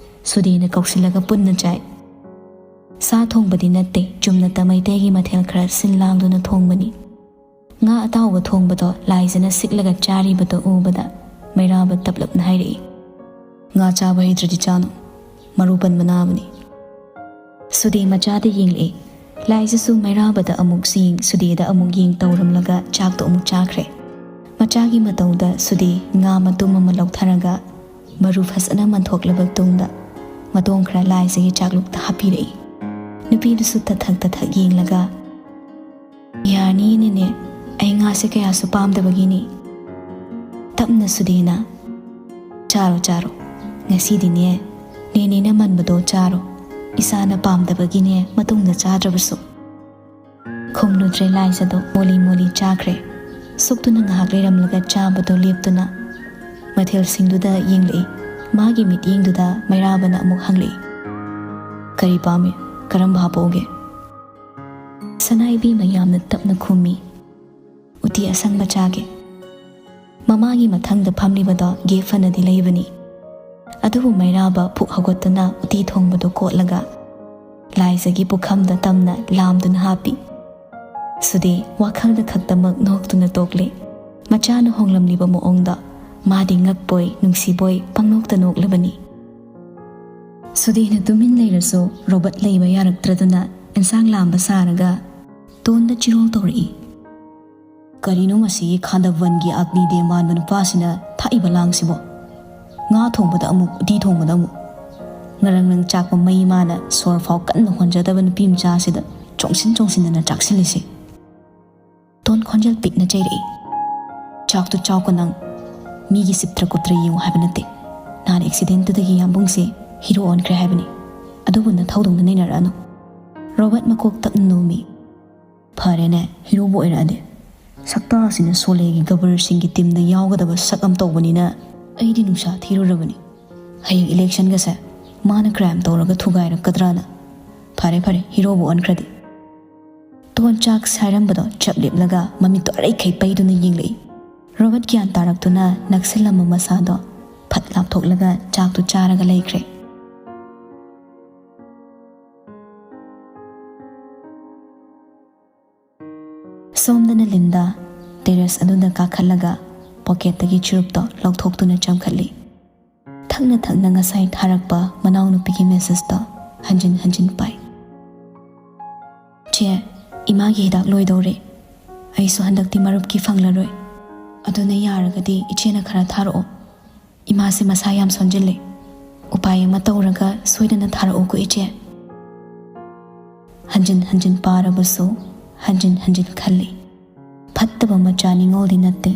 ꯁꯨꯗꯤꯅ ꯀꯧꯁꯤꯜꯂꯒ ꯄꯨꯟꯅ ꯆꯥꯏ꯫ ꯁꯥ ꯊꯣꯡꯕꯗꯤ ꯅꯠꯇꯦ, ꯆꯨꯝꯅꯇ ꯃꯩꯇꯩꯒꯤ ꯃꯊꯦꯜ ꯈꯔ ꯁꯤꯜ ꯂꯥꯡꯗꯨꯅ ꯊꯣꯡꯕꯅꯤ꯫ ꯉꯥ ꯑꯇꯥꯎꯕ ꯊꯣꯡꯕꯗꯣ ꯂꯥꯏꯖꯅ ꯁꯤꯛꯂꯒ ꯆꯥꯔꯤꯕꯗꯣ ꯎꯕꯗ ꯃꯩꯔꯥꯕ ꯇꯞꯂꯞꯅ ꯍꯥꯏꯔꯛꯏ, "ꯉꯥ ꯆꯥꯕ ꯍꯩꯇ꯭ꯔꯗꯤ ꯆꯥꯅꯨ, ꯃꯔꯨ ꯄꯟꯕ ꯅꯥꯕꯅꯤ꯫" ꯁꯨꯗꯤ ꯃꯆꯥꯗ ꯌꯦꯡꯂꯛꯏ꯫ ꯂꯥꯏꯖꯁꯨ ꯃꯩꯔꯥꯕꯗ ꯑꯃꯨꯛ ꯌꯦꯡ, ꯁꯨꯗꯤꯗ ꯑꯃꯨꯛ ꯌꯦꯡ ꯇꯧꯔꯝꯂꯒ ꯆꯥꯛꯇꯣ ꯑꯃꯨꯛ ꯆꯥꯈ꯭ꯔꯦ꯫ ꯃꯆꯥꯒꯤ ꯃꯇꯧꯗ ꯁꯨꯗꯤ ꯉꯥ ꯃꯇꯨꯝ ꯑꯃ ꯂꯧꯊꯔꯒ ꯃꯔꯨ ꯐꯖꯅ ꯃꯟꯊꯣꯛꯂꯕ ꯇꯨꯡꯗ ꯃꯇꯣꯡ ꯈꯔ ꯂꯥꯏꯖꯒꯤ ꯆꯥꯛꯂꯨꯛꯇ ꯍꯥꯞꯄꯤꯔꯛꯏ꯫ ꯅꯨꯄꯤꯗꯨꯁꯨ ꯇꯊꯛ ꯇꯊꯛ ꯌꯦꯡꯂꯒ, "ꯌꯥꯅꯤꯅꯦꯅꯦ, ꯑꯩ ꯉꯥꯁꯦ ꯀꯌꯥꯁꯨ ꯄꯥꯝꯗꯕꯒꯤꯅꯤ꯫" ꯇꯞꯅ ꯁꯨꯗꯤꯅ, "ꯆꯥꯔꯣ, ꯆꯥꯔꯣ, ꯉꯁꯤꯗꯤꯅꯦ ꯅꯦꯅꯦꯅ ꯃꯟꯕꯗꯣ ꯆꯥꯔꯣ, ꯏꯁꯥꯅ ꯄꯥꯝꯗꯕꯒꯤꯅꯦ ꯃꯇꯨꯡꯗ ꯆꯥꯗ꯭ꯔꯕꯁꯨ꯫" ꯈꯨꯝꯂꯨꯗ꯭ꯔꯦ ꯂꯥꯏꯖꯗꯣ, ꯃꯣꯂꯤ ꯃꯣꯂꯤ ꯆꯥꯈ꯭ꯔꯦ꯫ ꯁꯨꯛꯇꯨꯅ ꯉꯥꯏꯍꯥꯛ ꯂꯩꯔꯝꯂꯒ ꯆꯥꯕꯗꯣ ꯂꯦꯞꯇꯨꯅ ꯃꯊꯦꯜꯁꯤꯡꯗꯨꯗ ꯌꯦꯡꯂꯛꯏ꯫ ꯃꯥꯒꯤ ꯃꯤꯠꯌꯦꯡꯗꯨꯗ ꯃꯩꯔꯥꯕꯅ ꯑꯃꯨꯛ ꯍꯪꯂꯛꯏ, "ꯀꯔꯤ ꯄꯥꯝꯃꯤ? ꯀꯔꯝꯕ ꯍꯥꯞꯄꯛꯎꯒꯦ?" ꯁꯅꯥ ꯏꯕꯦꯝꯃ ꯌꯥꯝꯅ ꯇꯞꯅ ꯈꯨꯝꯃꯤ, "ꯎꯇꯤ ꯑꯁꯪꯕ ꯆꯥꯒꯦ꯫" ꯃꯃꯥꯒꯤ ꯃꯊꯪꯗ ꯐꯝꯂꯤꯕꯗꯣ ꯒꯦꯞ ꯐꯅꯗꯤ ꯂꯩꯕꯅꯤ꯫ ꯑꯗꯨꯕꯨ ꯃꯩꯔꯥꯕ ꯄꯨꯛ ꯍꯧꯒꯠꯇꯨꯅ ꯎꯇꯤ ꯊꯣꯡꯕꯗꯨ ꯀꯣꯠꯂꯒ ꯂꯥꯏꯖꯒꯤ ꯄꯨꯈꯝꯗ ꯇꯝꯅ ꯂꯥꯝꯗꯨꯅ ꯍꯥꯞꯄꯤ꯫ ꯁꯨꯗꯤ ꯋꯥꯈꯜꯗ ꯈꯛꯇꯃꯛ ꯅꯣꯛꯇꯨꯅ ꯇꯣꯛꯂꯦ꯫ ꯃꯆꯥꯅ ꯍꯣꯡꯂꯝꯂꯤꯕ ꯃꯑꯣꯡꯗ ꯃꯥꯗꯤ ꯉꯛꯄꯣꯏ ꯅꯨꯡꯁꯤꯕꯣꯏ ꯄꯪꯅꯣꯛꯇ ꯅꯣꯛꯂꯕꯅꯤ꯫ ꯁꯨꯗꯤꯅ ꯇꯨꯃꯤꯟ ꯂꯩꯔꯁꯨ ꯔꯣꯕꯔꯠ ꯂꯩꯕ ꯌꯥꯔꯛꯇ꯭ꯔꯗꯨꯅ ꯑꯦꯟꯁꯥꯡ ꯂꯥꯝꯕ ꯁꯥꯔꯒ ꯇꯣꯟꯗ ꯆꯤꯔꯣꯜ ꯇꯧꯔꯛꯏ꯫ "ꯀꯔꯤꯅꯣ ꯃꯁꯤꯒꯤ ꯈꯥꯟꯗꯕꯟꯒꯤ ꯑꯒꯅꯤꯗꯦ ꯃꯥꯟꯕ ꯅꯨꯄꯥꯁꯤꯅ ꯊꯥꯛꯏꯕ ꯂꯥꯡꯁꯤꯕꯣ? ꯉꯥ ꯊꯣꯡꯕꯗ ꯑꯃꯨꯛ, ꯎꯇꯤ ꯊꯣꯡꯕꯗ ꯑꯃꯨꯛ꯫ ꯉꯔꯪ ꯉꯔꯪ ꯆꯥꯛꯄ ꯃꯩ ꯃꯥꯅ ꯁꯣꯔ ꯐꯥꯎ ꯀꯟꯅ ꯍꯣꯟꯖꯗꯕ ꯅꯨꯄꯤ ꯃꯆꯥꯁꯤꯗ ꯆꯣꯡꯁꯤꯟ ꯆꯣꯡꯁꯤꯟꯗꯅ ꯆꯥꯛꯁꯤꯜꯂꯤꯁꯦ?" ꯇꯣꯟ ꯈꯣꯟꯖꯦꯜ ꯄꯤꯛꯅ ꯆꯩꯔꯛꯏ꯫ "ꯆꯥꯛꯇꯨ ꯆꯥꯎꯀꯣ ꯅꯪ꯫ ꯃꯤꯒꯤ ꯆꯤꯇ꯭ꯔ ꯀꯨꯇ꯭ꯔ ꯌꯦꯡꯉꯨ ꯍꯥꯏꯕ ꯅꯠꯇꯦ꯫ ꯅꯍꯥꯟ ꯑꯦꯛꯁꯤꯗꯦꯟꯠꯇꯨꯗꯒꯤ ꯌꯥꯝꯕꯨꯡꯁꯦ ꯍꯤꯔꯣ ꯑꯣꯟꯈ꯭ꯔꯦ ꯍꯥꯏꯕꯅꯤ꯫ ꯑꯗꯨꯕꯨ ꯅꯊꯧꯗꯧꯅ ꯅꯩꯅꯔꯛꯑꯅꯨ꯫" ꯔꯣꯕꯔꯠ ꯃꯀꯣꯛ ꯇꯞꯅ ꯅꯣꯝꯃꯤ꯫ "ꯐꯔꯦꯅꯦ, ꯍꯤꯔꯣꯕꯨ ꯑꯣꯏꯔꯛꯑꯗꯤ꯫ ꯁꯛꯇꯥꯁꯤꯅ ꯁꯣꯂꯦꯒꯤ ꯒꯕꯔꯁꯤꯡꯒꯤ ꯇꯤꯝꯗ ꯌꯥꯎꯒꯗꯕ ꯁꯛ ꯑꯃ ꯇꯧꯕꯅꯤꯅ ꯑꯩꯗꯤ ꯅꯨꯡꯁꯥ ꯊꯤꯔꯨꯔꯕꯅꯤ꯫ ꯍꯌꯦꯡ ꯏꯂꯦꯛꯁꯟꯒꯁꯦ ꯃꯥꯅ ꯀ꯭ꯔꯥꯏꯝ ꯇꯧꯔꯒ ꯊꯨꯒꯥꯏꯔꯛꯀꯗ꯭ꯔꯥꯅ꯫ ꯐꯔꯦ ꯐꯔꯦ, ꯍꯤꯔꯣꯕꯨ ꯑꯣꯟꯈ꯭ꯔꯗꯤ꯫" ꯇꯣꯟ ꯆꯥꯛ ꯁꯥꯏꯔꯝꯕꯗꯣ ꯆꯞ ꯂꯦꯞꯂꯒ ꯃꯃꯤꯠꯇꯣ ꯑꯔꯩꯈꯩ ꯄꯩꯗꯨꯅ ꯌꯦꯡꯂꯛꯏ꯫ ꯔꯣꯕꯔꯠ ꯒ꯭ꯌꯥꯟ ꯇꯥꯔꯛꯇꯨꯅ ꯅꯛꯁꯤꯜꯂꯝꯕ ꯃꯁꯥꯗꯣ ꯐꯠ ꯂꯥꯞꯊꯣꯛꯂꯒ ꯆꯥꯛꯇꯨ ꯆꯥꯔꯒ ꯂꯩꯈ꯭ꯔꯦ꯫ ꯁꯣꯝꯗꯅ ꯂꯤꯟꯗꯥ ꯇꯦꯔꯦꯁ ꯑꯗꯨꯗ ꯀꯥꯈꯠꯂꯒ ꯄꯣꯀꯦꯠꯇꯒꯤ ꯆꯨꯔꯨꯞꯇꯣ ꯂꯧꯊꯣꯛꯇꯨꯅ ꯆꯝꯈꯠꯂꯤ꯫ ꯊꯛꯅ ꯊꯛꯅ ꯉꯁꯥꯏ ꯊꯥꯔꯛꯄ ꯃꯅꯥꯎꯅꯨꯄꯤꯒꯤ ꯃꯦꯁꯦꯖꯇꯣ ꯍꯟꯖꯤꯟ ꯍꯟꯖꯤꯟ ꯄꯥꯏ꯫ "ꯆꯦ, ꯏꯃꯥꯒꯤ ꯍꯤꯗꯥꯛ ꯂꯣꯏꯗꯧꯔꯦ꯫ ꯑꯩꯁꯨ ꯍꯟꯗꯛꯇꯤ ꯃꯔꯨꯞꯀꯤ ꯐꯪꯂꯔꯣꯏ꯫ ꯑꯗꯨꯅ ꯌꯥꯔꯒꯗꯤ ꯏꯆꯦꯅ ꯈꯔ ꯊꯥꯔꯛꯑꯣ꯫ ꯏꯃꯥꯁꯦ ꯃꯁꯥ ꯌꯥꯝ ꯁꯣꯟꯖꯤꯜꯂꯦ꯫ ꯎꯄꯥꯏ ꯑꯃ ꯇꯧꯔꯒ ꯁꯣꯏꯗꯅ ꯊꯥꯔꯛꯎꯀꯣ ꯏꯆꯦ꯫" ꯍꯟꯖꯤꯟ ꯍꯟꯖꯤꯟ ꯄꯥꯔꯕꯁꯨ ꯍꯟꯖꯤꯟ ꯍꯟꯖꯤꯟ ꯈꯜꯂꯤ꯫ ꯐꯠꯇꯕ ꯃꯆꯥ ꯅꯤꯡꯉꯣꯜꯗꯤ ꯅꯠꯇꯦ꯫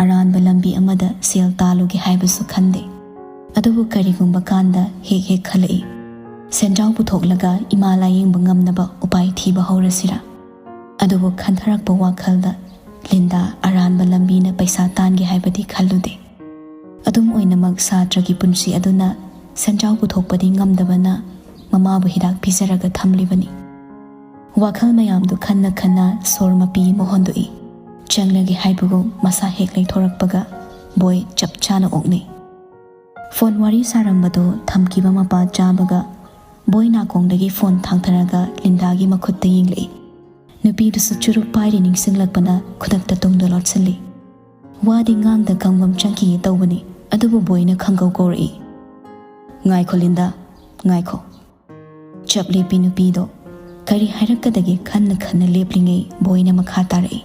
ꯑꯔꯥꯟꯕ ꯂꯝꯕꯤ ꯑꯃꯗ ꯁꯦꯜ ꯇꯥꯜꯂꯨꯒꯦ ꯍꯥꯏꯕꯁꯨ ꯈꯟꯗꯦ꯫ ꯑꯗꯨꯕꯨ ꯀꯔꯤꯒꯨꯝꯕ ꯀꯥꯟꯗ ꯍꯦꯛ ꯍꯦꯛ ꯈꯜꯂꯛꯏ, ꯁꯦꯟꯖꯥꯎ ꯄꯨꯊꯣꯛꯂꯒ ꯏꯃꯥ ꯂꯥꯌꯦꯡꯕ ꯉꯝꯅꯕ ꯎꯄꯥꯏ ꯊꯤꯕ ꯍꯧꯔꯁꯤꯔꯥ? ꯑꯗꯨꯕꯨ ꯈꯟꯊꯔꯛꯄ ꯋꯥꯈꯜꯗ ꯂꯤꯟꯗꯥ ꯑꯔꯥꯟꯕ ꯂꯝꯕꯤꯅ ꯄꯩꯁꯥ ꯇꯥꯟꯒꯦ ꯍꯥꯏꯕꯗꯤ ꯈꯜꯂꯨꯗꯦ꯫ ꯑꯗꯨꯝ ꯑꯣꯏꯅꯃꯛ ꯁꯥꯇ꯭ꯔꯒꯤ ꯄꯨꯟꯁꯤ ꯑꯗꯨꯅ ꯁꯦꯟꯖꯥꯎ ꯄꯨꯊꯣꯛꯄꯗꯤ ꯉꯝꯗꯕꯅ ꯃꯃꯥꯕꯨ ꯍꯤꯗꯥꯛ ꯄꯤꯖꯔꯒ ꯊꯝꯂꯤꯕꯅꯤ꯫ ꯋꯥꯈꯜ ꯃꯌꯥꯝꯗꯨ ꯈꯟꯅ ꯈꯟꯅ ꯁꯣꯔ ꯃꯄꯤ ꯑꯃ ꯍꯣꯟꯗꯣꯛꯏ꯫ ꯆꯪꯂꯒꯦ ꯍꯥꯏꯕꯒꯨꯝ ꯃꯁꯥ ꯍꯦꯛ ꯂꯩꯊꯣꯔꯛꯄꯒ ꯕꯣꯏ ꯆꯞ ꯆꯥꯅ ꯑꯣꯛꯅꯩ꯫ ꯐꯣꯟ ꯋꯥꯔꯤ ꯁꯥꯔꯝꯕꯗꯨ ꯊꯝꯈꯤꯕ ꯃꯄꯥ ꯆꯥꯕꯒ ꯕꯣꯏ ꯅꯥꯀꯣꯡꯗꯒꯤ ꯐꯣꯟ ꯊꯥꯡꯊꯔꯒ ꯂꯤꯟꯗꯥꯒꯤ ꯃꯈꯨꯠꯇ ꯌꯦꯡꯂꯛꯏ꯫ ꯅꯨꯄꯤꯗꯨꯁꯨ ꯆꯨꯔꯨꯞ ꯄꯥꯏꯔꯤ ꯅꯤꯡꯁꯤꯡꯂꯛꯄꯅ ꯈꯨꯗꯛꯇ ꯇꯨꯡꯗ ꯂꯣꯠꯁꯤꯜꯂꯤ꯫ ꯋꯥꯗꯤ ꯉꯥꯡꯗ ꯉꯥꯡꯐꯝ ꯆꯪꯈꯤꯒꯦ ꯇꯧꯕꯅꯤ, ꯑꯗꯨꯕꯨ ꯕꯣꯏꯅ ꯈꯪꯒꯧ ꯀꯧꯔꯛꯏ꯫ "ꯉꯥꯏꯈꯣ ꯂꯤꯟꯗꯥ, ꯉꯥꯏꯈꯣ꯫" ꯆꯞ ꯂꯦꯞꯄꯤ ꯅꯨꯄꯤꯗꯣ꯫ ꯀꯔꯤ ꯍꯥꯏꯔꯛꯀꯗꯒꯦ ꯈꯟꯅ ꯈꯟꯅ ꯂꯦꯞꯂꯤꯉꯩ ꯕꯣꯏꯅ ꯃꯈꯥ ꯇꯥꯔꯛꯏ꯫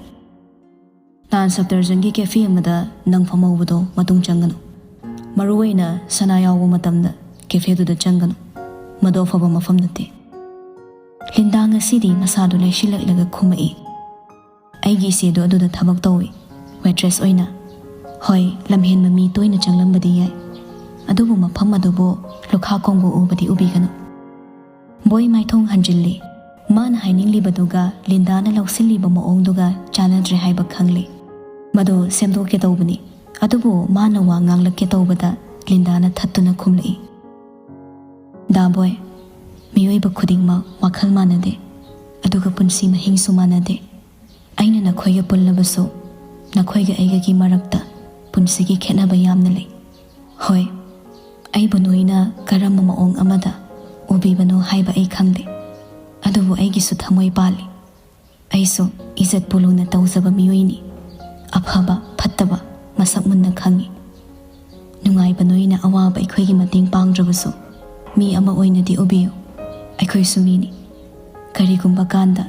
ꯇꯥꯟ ꯁꯞꯇꯔꯖꯟꯒꯤ ꯀꯦꯐꯦ ꯑꯃꯗ ꯅꯪ ꯐꯝꯍꯧꯕꯗꯣ ꯃꯇꯨꯡ ꯆꯪꯒꯅꯨ꯫ ꯃꯔꯨꯑꯣꯏꯅ ꯁꯅꯥ ꯌꯥꯎꯕ ꯃꯇꯝꯗ ꯀꯦꯐꯦꯗꯨꯗ ꯆꯪꯒꯅꯨ꯫ ꯃꯗꯨ ꯑꯐꯕ ꯃꯐꯝ ꯅꯠꯇꯦ꯫ ꯂꯤꯟꯗꯥ ꯉꯁꯤꯗꯤ ꯃꯁꯥꯗꯨ ꯂꯩꯁꯤꯜꯂꯛꯂꯒ ꯈꯨꯝꯃꯛꯏ꯫ "ꯑꯩꯒꯤ ꯏꯆꯦꯗꯣ ꯑꯗꯨꯗ ꯊꯕꯛ ꯇꯧꯏ, ꯋꯦꯇ꯭ꯔꯦꯁ ꯑꯣꯏꯅ꯫ ꯍꯣꯏ, ꯂꯝꯍꯦꯟꯕ ꯃꯤ ꯇꯣꯏꯅ ꯆꯪꯂꯝꯕꯗꯤ ꯌꯥꯏ, ꯑꯗꯨꯕꯨ ꯃꯐꯝ ꯑꯗꯨꯕꯨ ꯂꯨꯈꯥ ꯀꯣꯡꯒꯣ ꯎꯕꯗꯤ ꯎꯕꯤꯒꯅꯨ꯫" ꯕꯣꯏ ꯃꯥꯏꯊꯣꯡ ꯍꯟꯖꯤꯜꯂꯤ꯫ ꯃꯥꯅ ꯍꯥꯏꯅꯤꯡꯂꯤꯕꯗꯨꯒ ꯂꯤꯟꯗꯥꯅ ꯂꯧꯁꯤꯜꯂꯤꯕ ꯃꯑꯣꯡꯗꯨꯒ ꯆꯥꯟꯅꯗ꯭ꯔꯦ ꯍꯥꯏꯕ ꯈꯪꯂꯤ꯫ ꯃꯗꯨ ꯁꯦꯝꯗꯣꯛꯀꯦ ꯇꯧꯕꯅꯤ, ꯑꯗꯨꯕꯨ ꯃꯥꯅ ꯋꯥ ꯉꯥꯡꯂꯛꯀꯦ ꯇꯧꯕꯗ ꯂꯤꯟꯗꯥꯅ ꯊꯠꯇꯨꯅ ꯈꯨꯝꯂꯛꯏ꯫ "ꯗꯥ ꯕꯣꯏ, ꯃꯤꯑꯣꯏꯕ ꯈꯨꯗꯤꯡꯃꯛ ꯋꯥꯈꯜ ꯃꯥꯟꯅꯗꯦ, ꯑꯗꯨꯒ ꯄꯨꯟꯁꯤ ꯃꯍꯤꯡꯁꯨ ꯃꯥꯟꯅꯗꯦ꯫ ꯑꯩꯅ ꯅꯈꯣꯏꯒ ꯄꯨꯜꯂꯕꯁꯨ, ꯅꯈꯣꯏꯒ ꯑꯩꯒꯒꯤ ꯃꯔꯛꯇ ꯄꯨꯟꯁꯤꯒꯤ ꯈꯦꯠꯅꯕ ꯌꯥꯝꯅ ꯂꯩ꯫ ꯍꯣꯏ, ꯑꯩꯕꯨ ꯅꯣꯏꯅ ꯀꯔꯝꯕ ꯃꯑꯣꯡ ꯑꯃꯗ ꯎꯕꯤꯕꯅꯣ ꯍꯥꯏꯕ ꯑꯩ ꯈꯪꯗꯦ, ꯑꯗꯨꯕꯨ ꯑꯩꯒꯤꯁꯨ ꯊꯃꯣꯏ ꯄꯥꯜꯂꯤ꯫ ꯑꯩꯁꯨ ꯏꯖꯠꯄꯨ ꯂꯨꯅ ꯇꯧꯖꯕ ꯃꯤꯑꯣꯏꯅꯤ꯫ ꯑꯐꯕ, ꯐꯠꯇꯕ ꯃꯁꯛ ꯃꯨꯟꯅ ꯈꯪꯉꯤ꯫ ꯅꯨꯡꯉꯥꯏꯕ ꯅꯣꯏꯅ ꯑꯋꯥꯕ ꯑꯩꯈꯣꯏꯒꯤ ꯃꯇꯦꯡ ꯄꯥꯡꯗ꯭ꯔꯕꯁꯨ, ꯃꯤ ꯑꯃ ꯑꯣꯏꯅꯗꯤ ꯎꯕꯤꯌꯨ꯫ ꯑꯩꯈꯣꯏꯁꯨ ꯃꯤꯅꯤ꯫ ꯀꯔꯤꯒꯨꯝꯕ ꯀꯥꯟꯗ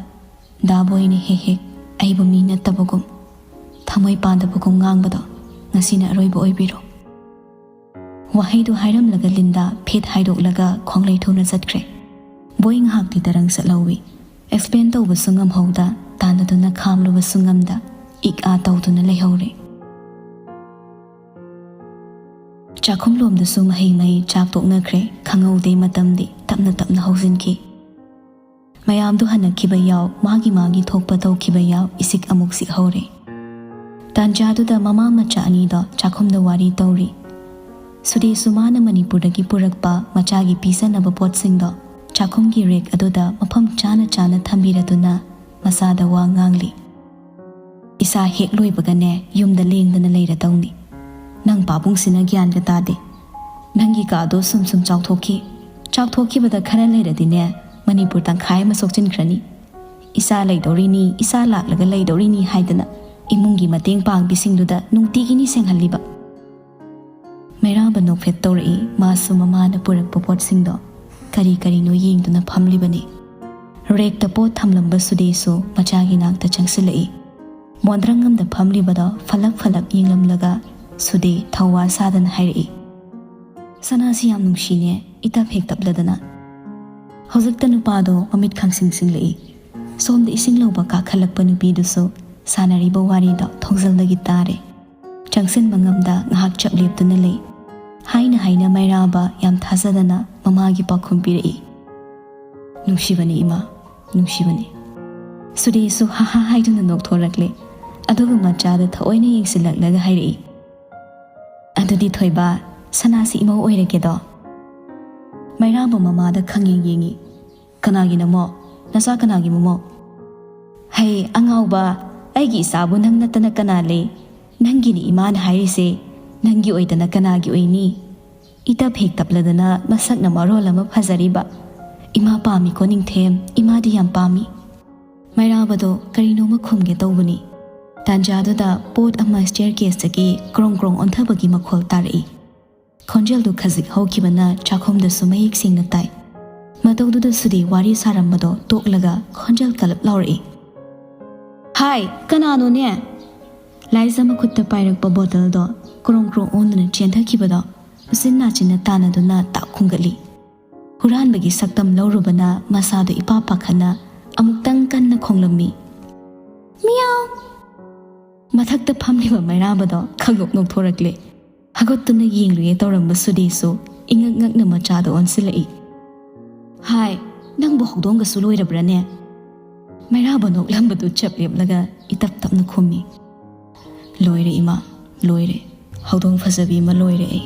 ꯗꯥ ꯕꯣꯏꯅ ꯍꯦꯛ ꯍꯦꯛ ꯑꯩꯕꯨ ꯃꯤ ꯅꯠꯇꯕꯒꯨꯝ, ꯊꯃꯣꯏ ꯄꯥꯟꯗꯕꯒꯨꯝ ꯉꯥꯡꯕꯗꯣ ꯉꯁꯤꯅ ꯑꯔꯣꯏꯕ ꯑꯣꯏꯕꯤꯔꯣ꯫" ꯋꯥꯍꯩꯗꯨ ꯍꯥꯏꯔꯝꯂꯒ ꯂꯤꯟꯗꯥ ꯐꯦꯠ ꯍꯥꯏꯗꯣꯛꯂꯒ ꯈꯣꯡꯂꯩ ꯊꯨꯅ ꯆꯠꯈ꯭ꯔꯦ꯫ ꯕꯣꯏ ꯉꯥꯏꯍꯥꯛꯇꯤ ꯇꯔꯪ ꯆꯠꯍꯧꯋꯤ꯫ ꯑꯦꯛꯁꯄ꯭ꯂꯦꯟ ꯇꯧꯕꯁꯨ ꯉꯝꯍꯧꯗ, ꯇꯥꯟꯅꯗꯨꯅ ꯈꯥꯝꯂꯨꯕꯁꯨ ꯉꯝꯗ, ꯏꯛ ꯑꯥ ꯇꯧꯗꯨꯅ ꯂꯩꯍꯧꯔꯦ꯫ ꯆꯥꯛꯈꯨꯝꯂꯣꯝꯗꯁꯨ ꯃꯍꯩ ꯃꯍꯩ ꯆꯥꯛ ꯇꯣꯛꯅꯈ꯭ꯔꯦ꯫ ꯈꯪꯍꯧꯗꯦ, ꯃꯇꯝꯗꯤ ꯇꯞꯅ ꯇꯞꯅ ꯍꯧꯖꯤꯟꯈꯤ꯫ ꯃꯌꯥꯝꯗꯨ ꯍꯟꯅꯈꯤꯕ ꯌꯥꯎ, ꯃꯥꯒꯤ ꯃꯥꯒꯤ ꯊꯣꯛꯄ ꯇꯧꯈꯤꯕ ꯌꯥꯎ, ꯏꯁꯤꯛ ꯑꯃꯨꯛ ꯁꯤꯛꯍꯧꯔꯦ꯫ ꯇꯥꯟꯖꯥꯗꯨꯗ ꯃꯃꯥ ꯃꯆꯥ ꯑꯅꯤꯗꯣ ꯆꯥꯛꯈꯨꯝꯗ ꯋꯥꯔꯤ ꯇꯧꯔꯤ꯫ ꯁꯨꯗꯦꯁꯨ ꯃꯥꯅ ꯃꯅꯤꯄꯨꯔꯗꯒꯤ ꯄꯨꯔꯛꯄ ꯃꯆꯥꯒꯤ ꯄꯤꯖꯅꯕ ꯄꯣꯠꯁꯤꯡꯗꯣ ꯆꯥꯛꯈꯨꯝꯒꯤ ꯔꯦꯛ ꯑꯗꯨꯗ ꯃꯐꯝ ꯆꯥꯅ ꯆꯥꯅ ꯊꯝꯕꯤꯔꯗꯨꯅ ꯃꯆꯥꯗ ꯋꯥ ꯉꯥꯡꯂꯤ꯫ "ꯏꯆꯥ ꯍꯦꯛ ꯂꯣꯏꯕꯒꯅꯦ ꯌꯨꯝꯗ ꯂꯦꯡꯗꯅ ꯂꯩꯔꯗꯧꯅꯤ꯫ ꯅꯪ ꯄꯥꯕꯨꯡꯁꯤꯅ ꯒ꯭ꯌꯥꯟꯒ ꯇꯥꯗꯦ꯫ ꯅꯪꯒꯤ ꯀꯥꯗꯣ ꯁꯨꯝ ꯁꯨꯝ ꯆꯥꯎꯊꯣꯛꯈꯤ꯫ ꯆꯥꯎꯊꯣꯛꯈꯤꯕꯗ ꯈꯔ ꯂꯩꯔꯗꯤꯅꯦ ꯃꯅꯤꯄꯨꯔ ꯇꯪꯈꯥꯏ ꯑꯃ ꯁꯣꯛꯆꯤꯟꯈ꯭ꯔꯅꯤ꯫ ꯏꯆꯥ ꯂꯩꯗꯧꯔꯤꯅꯤ, ꯏꯆꯥ ꯂꯥꯛꯂꯒ ꯂꯩꯗꯧꯔꯤꯅꯤ ꯍꯥꯏꯗꯅ ꯏꯃꯨꯡꯒꯤ ꯃꯇꯦꯡ ꯄꯥꯡꯕꯤꯁꯤꯡꯗꯨꯗ ꯅꯨꯡꯇꯤꯒꯤꯅꯤ ꯁꯦꯡꯍꯜꯂꯤꯕ꯫" ꯃꯩꯔꯥꯕ ꯅꯣꯛꯐꯦꯠ ꯇꯧꯔꯛꯏ꯫ ꯃꯥꯁꯨ ꯃꯃꯥꯅ ꯄꯨꯔꯛꯄ ꯄꯣꯠꯁꯤꯡꯗꯣ ꯀꯔꯤ ꯀꯔꯤꯅꯣ ꯌꯦꯡꯗꯨꯅ ꯐꯝꯂꯤꯕꯅꯤ꯫ ꯔꯦꯛꯇ ꯄꯣꯠ ꯊꯝꯂꯝꯕ ꯁꯨꯗꯦꯁꯨ ꯃꯆꯥꯒꯤ ꯅꯥꯛꯇ ꯆꯪꯁꯤꯜꯂꯛꯏ꯫ ꯃꯣꯟꯗ꯭ꯔꯪ ꯑꯃꯗ ꯐꯝꯂꯤꯕꯗꯣ ꯐꯂꯛ ꯐꯂꯛ ꯌꯦꯡꯂꯝꯂꯒ ꯁꯨꯗꯦ ꯊꯧꯋꯥ ꯁꯥꯗꯅ ꯍꯥꯏꯔꯛꯏ, "ꯁꯅꯥꯁꯤ ꯌꯥꯝ ꯅꯨꯡꯁꯤꯅꯦ, ꯏꯇꯞ ꯍꯦꯛ ꯇꯞꯂꯗꯅ꯫ ꯍꯧꯖꯤꯛꯇ ꯅꯨꯄꯥꯗꯣ ꯃꯃꯤꯠ ꯈꯪꯁꯤꯡ ꯁꯤꯡꯂꯛꯏ꯫ ꯁꯣꯝꯗ ꯏꯁꯤꯡ ꯂꯧꯕ ꯀꯥꯈꯠꯂꯛꯄ ꯅꯨꯄꯤꯗꯨꯁꯨ ꯁꯥꯟꯅꯔꯤꯕ ꯋꯥꯔꯤꯗꯣ ꯊꯣꯡꯖꯜꯗꯒꯤ ꯇꯥꯔꯦ꯫ ꯆꯪꯁꯤꯟꯕ ꯉꯝꯗ ꯉꯥꯏꯍꯥꯛ ꯆꯞ ꯂꯦꯞꯇꯨꯅ ꯂꯩ꯫ ꯍꯥꯏꯅ ꯍꯥꯏꯅ ꯃꯩꯔꯥꯕ ꯌꯥꯝ ꯊꯥꯖꯗꯅ ꯃꯃꯥꯒꯤ ꯄꯥꯎꯈꯨꯝ ꯄꯤꯔꯛꯏ, "ꯅꯨꯡꯁꯤꯕꯅꯤ ꯏꯃꯥ, ꯅꯨꯡꯁꯤꯕꯅꯤ"꯫ ꯁꯨꯗꯦꯁꯨ ꯍꯥ ꯍꯥ ꯍꯥꯏꯗꯨꯅ ꯅꯣꯛꯊꯣꯔꯛꯂꯦ꯫ ꯑꯗꯨꯒ ꯃꯆꯥꯗ ꯊꯑꯣꯏꯅ ꯌꯦꯡꯁꯤꯜꯂꯛꯂꯒ ꯍꯥꯏꯔꯛꯏ, "ꯑꯗꯨꯗꯤ ꯊꯣꯏꯕ, ꯁꯅꯥꯁꯤ ꯏꯃꯧ ꯑꯣꯏꯔꯒꯦꯗꯣ?" ꯃꯩꯔꯥꯕ ꯃꯃꯥꯗ ꯈꯪꯌꯦꯡ ꯌꯦꯡꯉꯤ꯫ "ꯀꯅꯥꯒꯤꯅꯃꯣ? ꯅꯆꯥ ꯀꯅꯥꯒꯤ ꯃꯃꯧ?" "ꯍꯩ ꯑꯉꯥꯎꯕ, ꯑꯩꯒꯤ ꯏꯆꯥꯕꯨ ꯅꯪ ꯅꯠꯇꯅ ꯀꯅꯥ ꯂꯩ? ꯅꯪꯒꯤꯅꯤ ꯏꯃꯥꯅ ꯍꯥꯏꯔꯤꯁꯦ, ꯅꯪꯒꯤ ꯑꯣꯏꯗꯅ ꯀꯅꯥꯒꯤ ꯑꯣꯏꯅꯤ? ꯏꯇꯞ ꯍꯦꯛ ꯇꯞꯂꯗꯅ ꯃꯁꯛꯅ ꯃꯔꯣꯜ ꯑꯃ ꯐꯖꯔꯤꯕ꯫ ꯏꯃꯥ ꯄꯥꯝꯃꯤꯀꯣ ꯅꯤꯡꯊꯦꯝ, ꯏꯃꯥꯗꯤ ꯌꯥꯝ ꯄꯥꯝꯃꯤ"꯫ ꯃꯩꯔꯥꯕꯗꯣ ꯀꯔꯤꯅꯣꯃ ꯈꯨꯝꯒꯦ ꯇꯧꯕꯅꯤ꯫ ꯇꯥꯟꯖꯥꯗꯨꯗ ꯄꯣꯠ ꯑꯃ ꯁ꯭ꯇꯦꯌꯔ ꯀꯦꯁꯇꯒꯤ ꯀ꯭ꯔꯣꯡ ꯀ꯭ꯔꯣꯡ ꯑꯣꯟꯊꯕꯒꯤ ꯃꯈꯣꯜ ꯇꯥꯔꯛꯏ꯫ ꯈꯣꯟꯖꯦꯜꯗꯨ ꯈꯖꯤꯛ ꯍꯧꯈꯤꯕꯅ ꯆꯥꯛꯈꯨꯝꯗꯁꯨ ꯃꯌꯦꯛ ꯁꯦꯡꯅ ꯇꯥꯏ꯫ ꯃꯇꯧꯗꯨꯗ ꯁꯨꯗꯤ ꯋꯥꯔꯤ ꯁꯥꯔꯝꯕꯗꯣ ꯇꯣꯛꯂꯒ ꯈꯣꯟꯖꯦꯜ ꯀꯜꯂꯞ ꯂꯥꯎꯔꯛꯏ, "ꯍꯥꯏ, ꯀꯅꯥꯅꯣꯅꯦ?" ꯂꯥꯏꯖ ꯃꯈꯨꯠꯇ ꯄꯥꯏꯔꯛꯄ ꯕꯣꯇꯜꯗꯣ ꯀ꯭ꯔꯣꯡ ꯀ꯭ꯔꯣꯡ ꯑꯣꯟꯗꯨꯅ ꯆꯦꯟꯊꯈꯤꯕꯗꯣ ꯎꯆꯤꯟ ꯅꯥꯆꯤꯟꯅ ꯇꯥꯟꯅꯗꯨꯅ ꯇꯥꯛ ꯈꯨꯝꯒꯠꯂꯤ꯫ ꯍꯨꯔꯥꯟꯕꯒꯤ ꯁꯛꯇꯝ ꯂꯧꯔꯨꯕꯅ ꯃꯁꯥꯗꯣ ꯏꯄꯥ ꯄꯥꯈꯠꯅ ꯑꯃꯨꯛꯇꯪ ꯀꯟꯅ ꯈꯣꯡꯂꯝꯃꯤ꯫ "ꯃꯤꯌꯥꯎ!" ꯃꯊꯛꯇ ꯐꯝꯂꯤꯕ ꯃꯩꯔꯥꯕꯗꯣ ꯈꯪꯅꯣꯛ ꯅꯣꯛꯊꯣꯔꯛꯂꯦ꯫ ꯍꯧꯒꯠꯇꯨꯅ ꯌꯦꯡꯂꯨꯌꯦ ꯇꯧꯔꯝꯕ ꯁꯨꯗꯦꯁꯨ ꯏꯉꯛ ꯉꯛꯅ ꯃꯆꯥꯗ ꯑꯣꯟꯁꯤꯜꯂꯛꯏ꯫ "ꯍꯥꯏ, ꯅꯪꯕꯨ ꯍꯧꯗꯣꯡꯒꯁꯨ ꯂꯣꯏꯔꯕ꯭ꯔꯥꯅꯦ?" ꯃꯩꯔꯥꯕ ꯅꯣꯛꯂꯝꯕꯗꯨ ꯆꯞ ꯂꯦꯞꯂꯒ ꯏꯇꯞ ꯇꯞꯅ ꯈꯨꯝꯃꯤ, "ꯂꯣꯏꯔꯦ ꯏꯃꯥ, ꯂꯣꯏꯔꯦ꯫ ꯍꯧꯗꯣꯡ ꯐꯖꯕꯤ ꯑꯃ ꯂꯣꯏꯔꯦ ꯑꯩ"꯫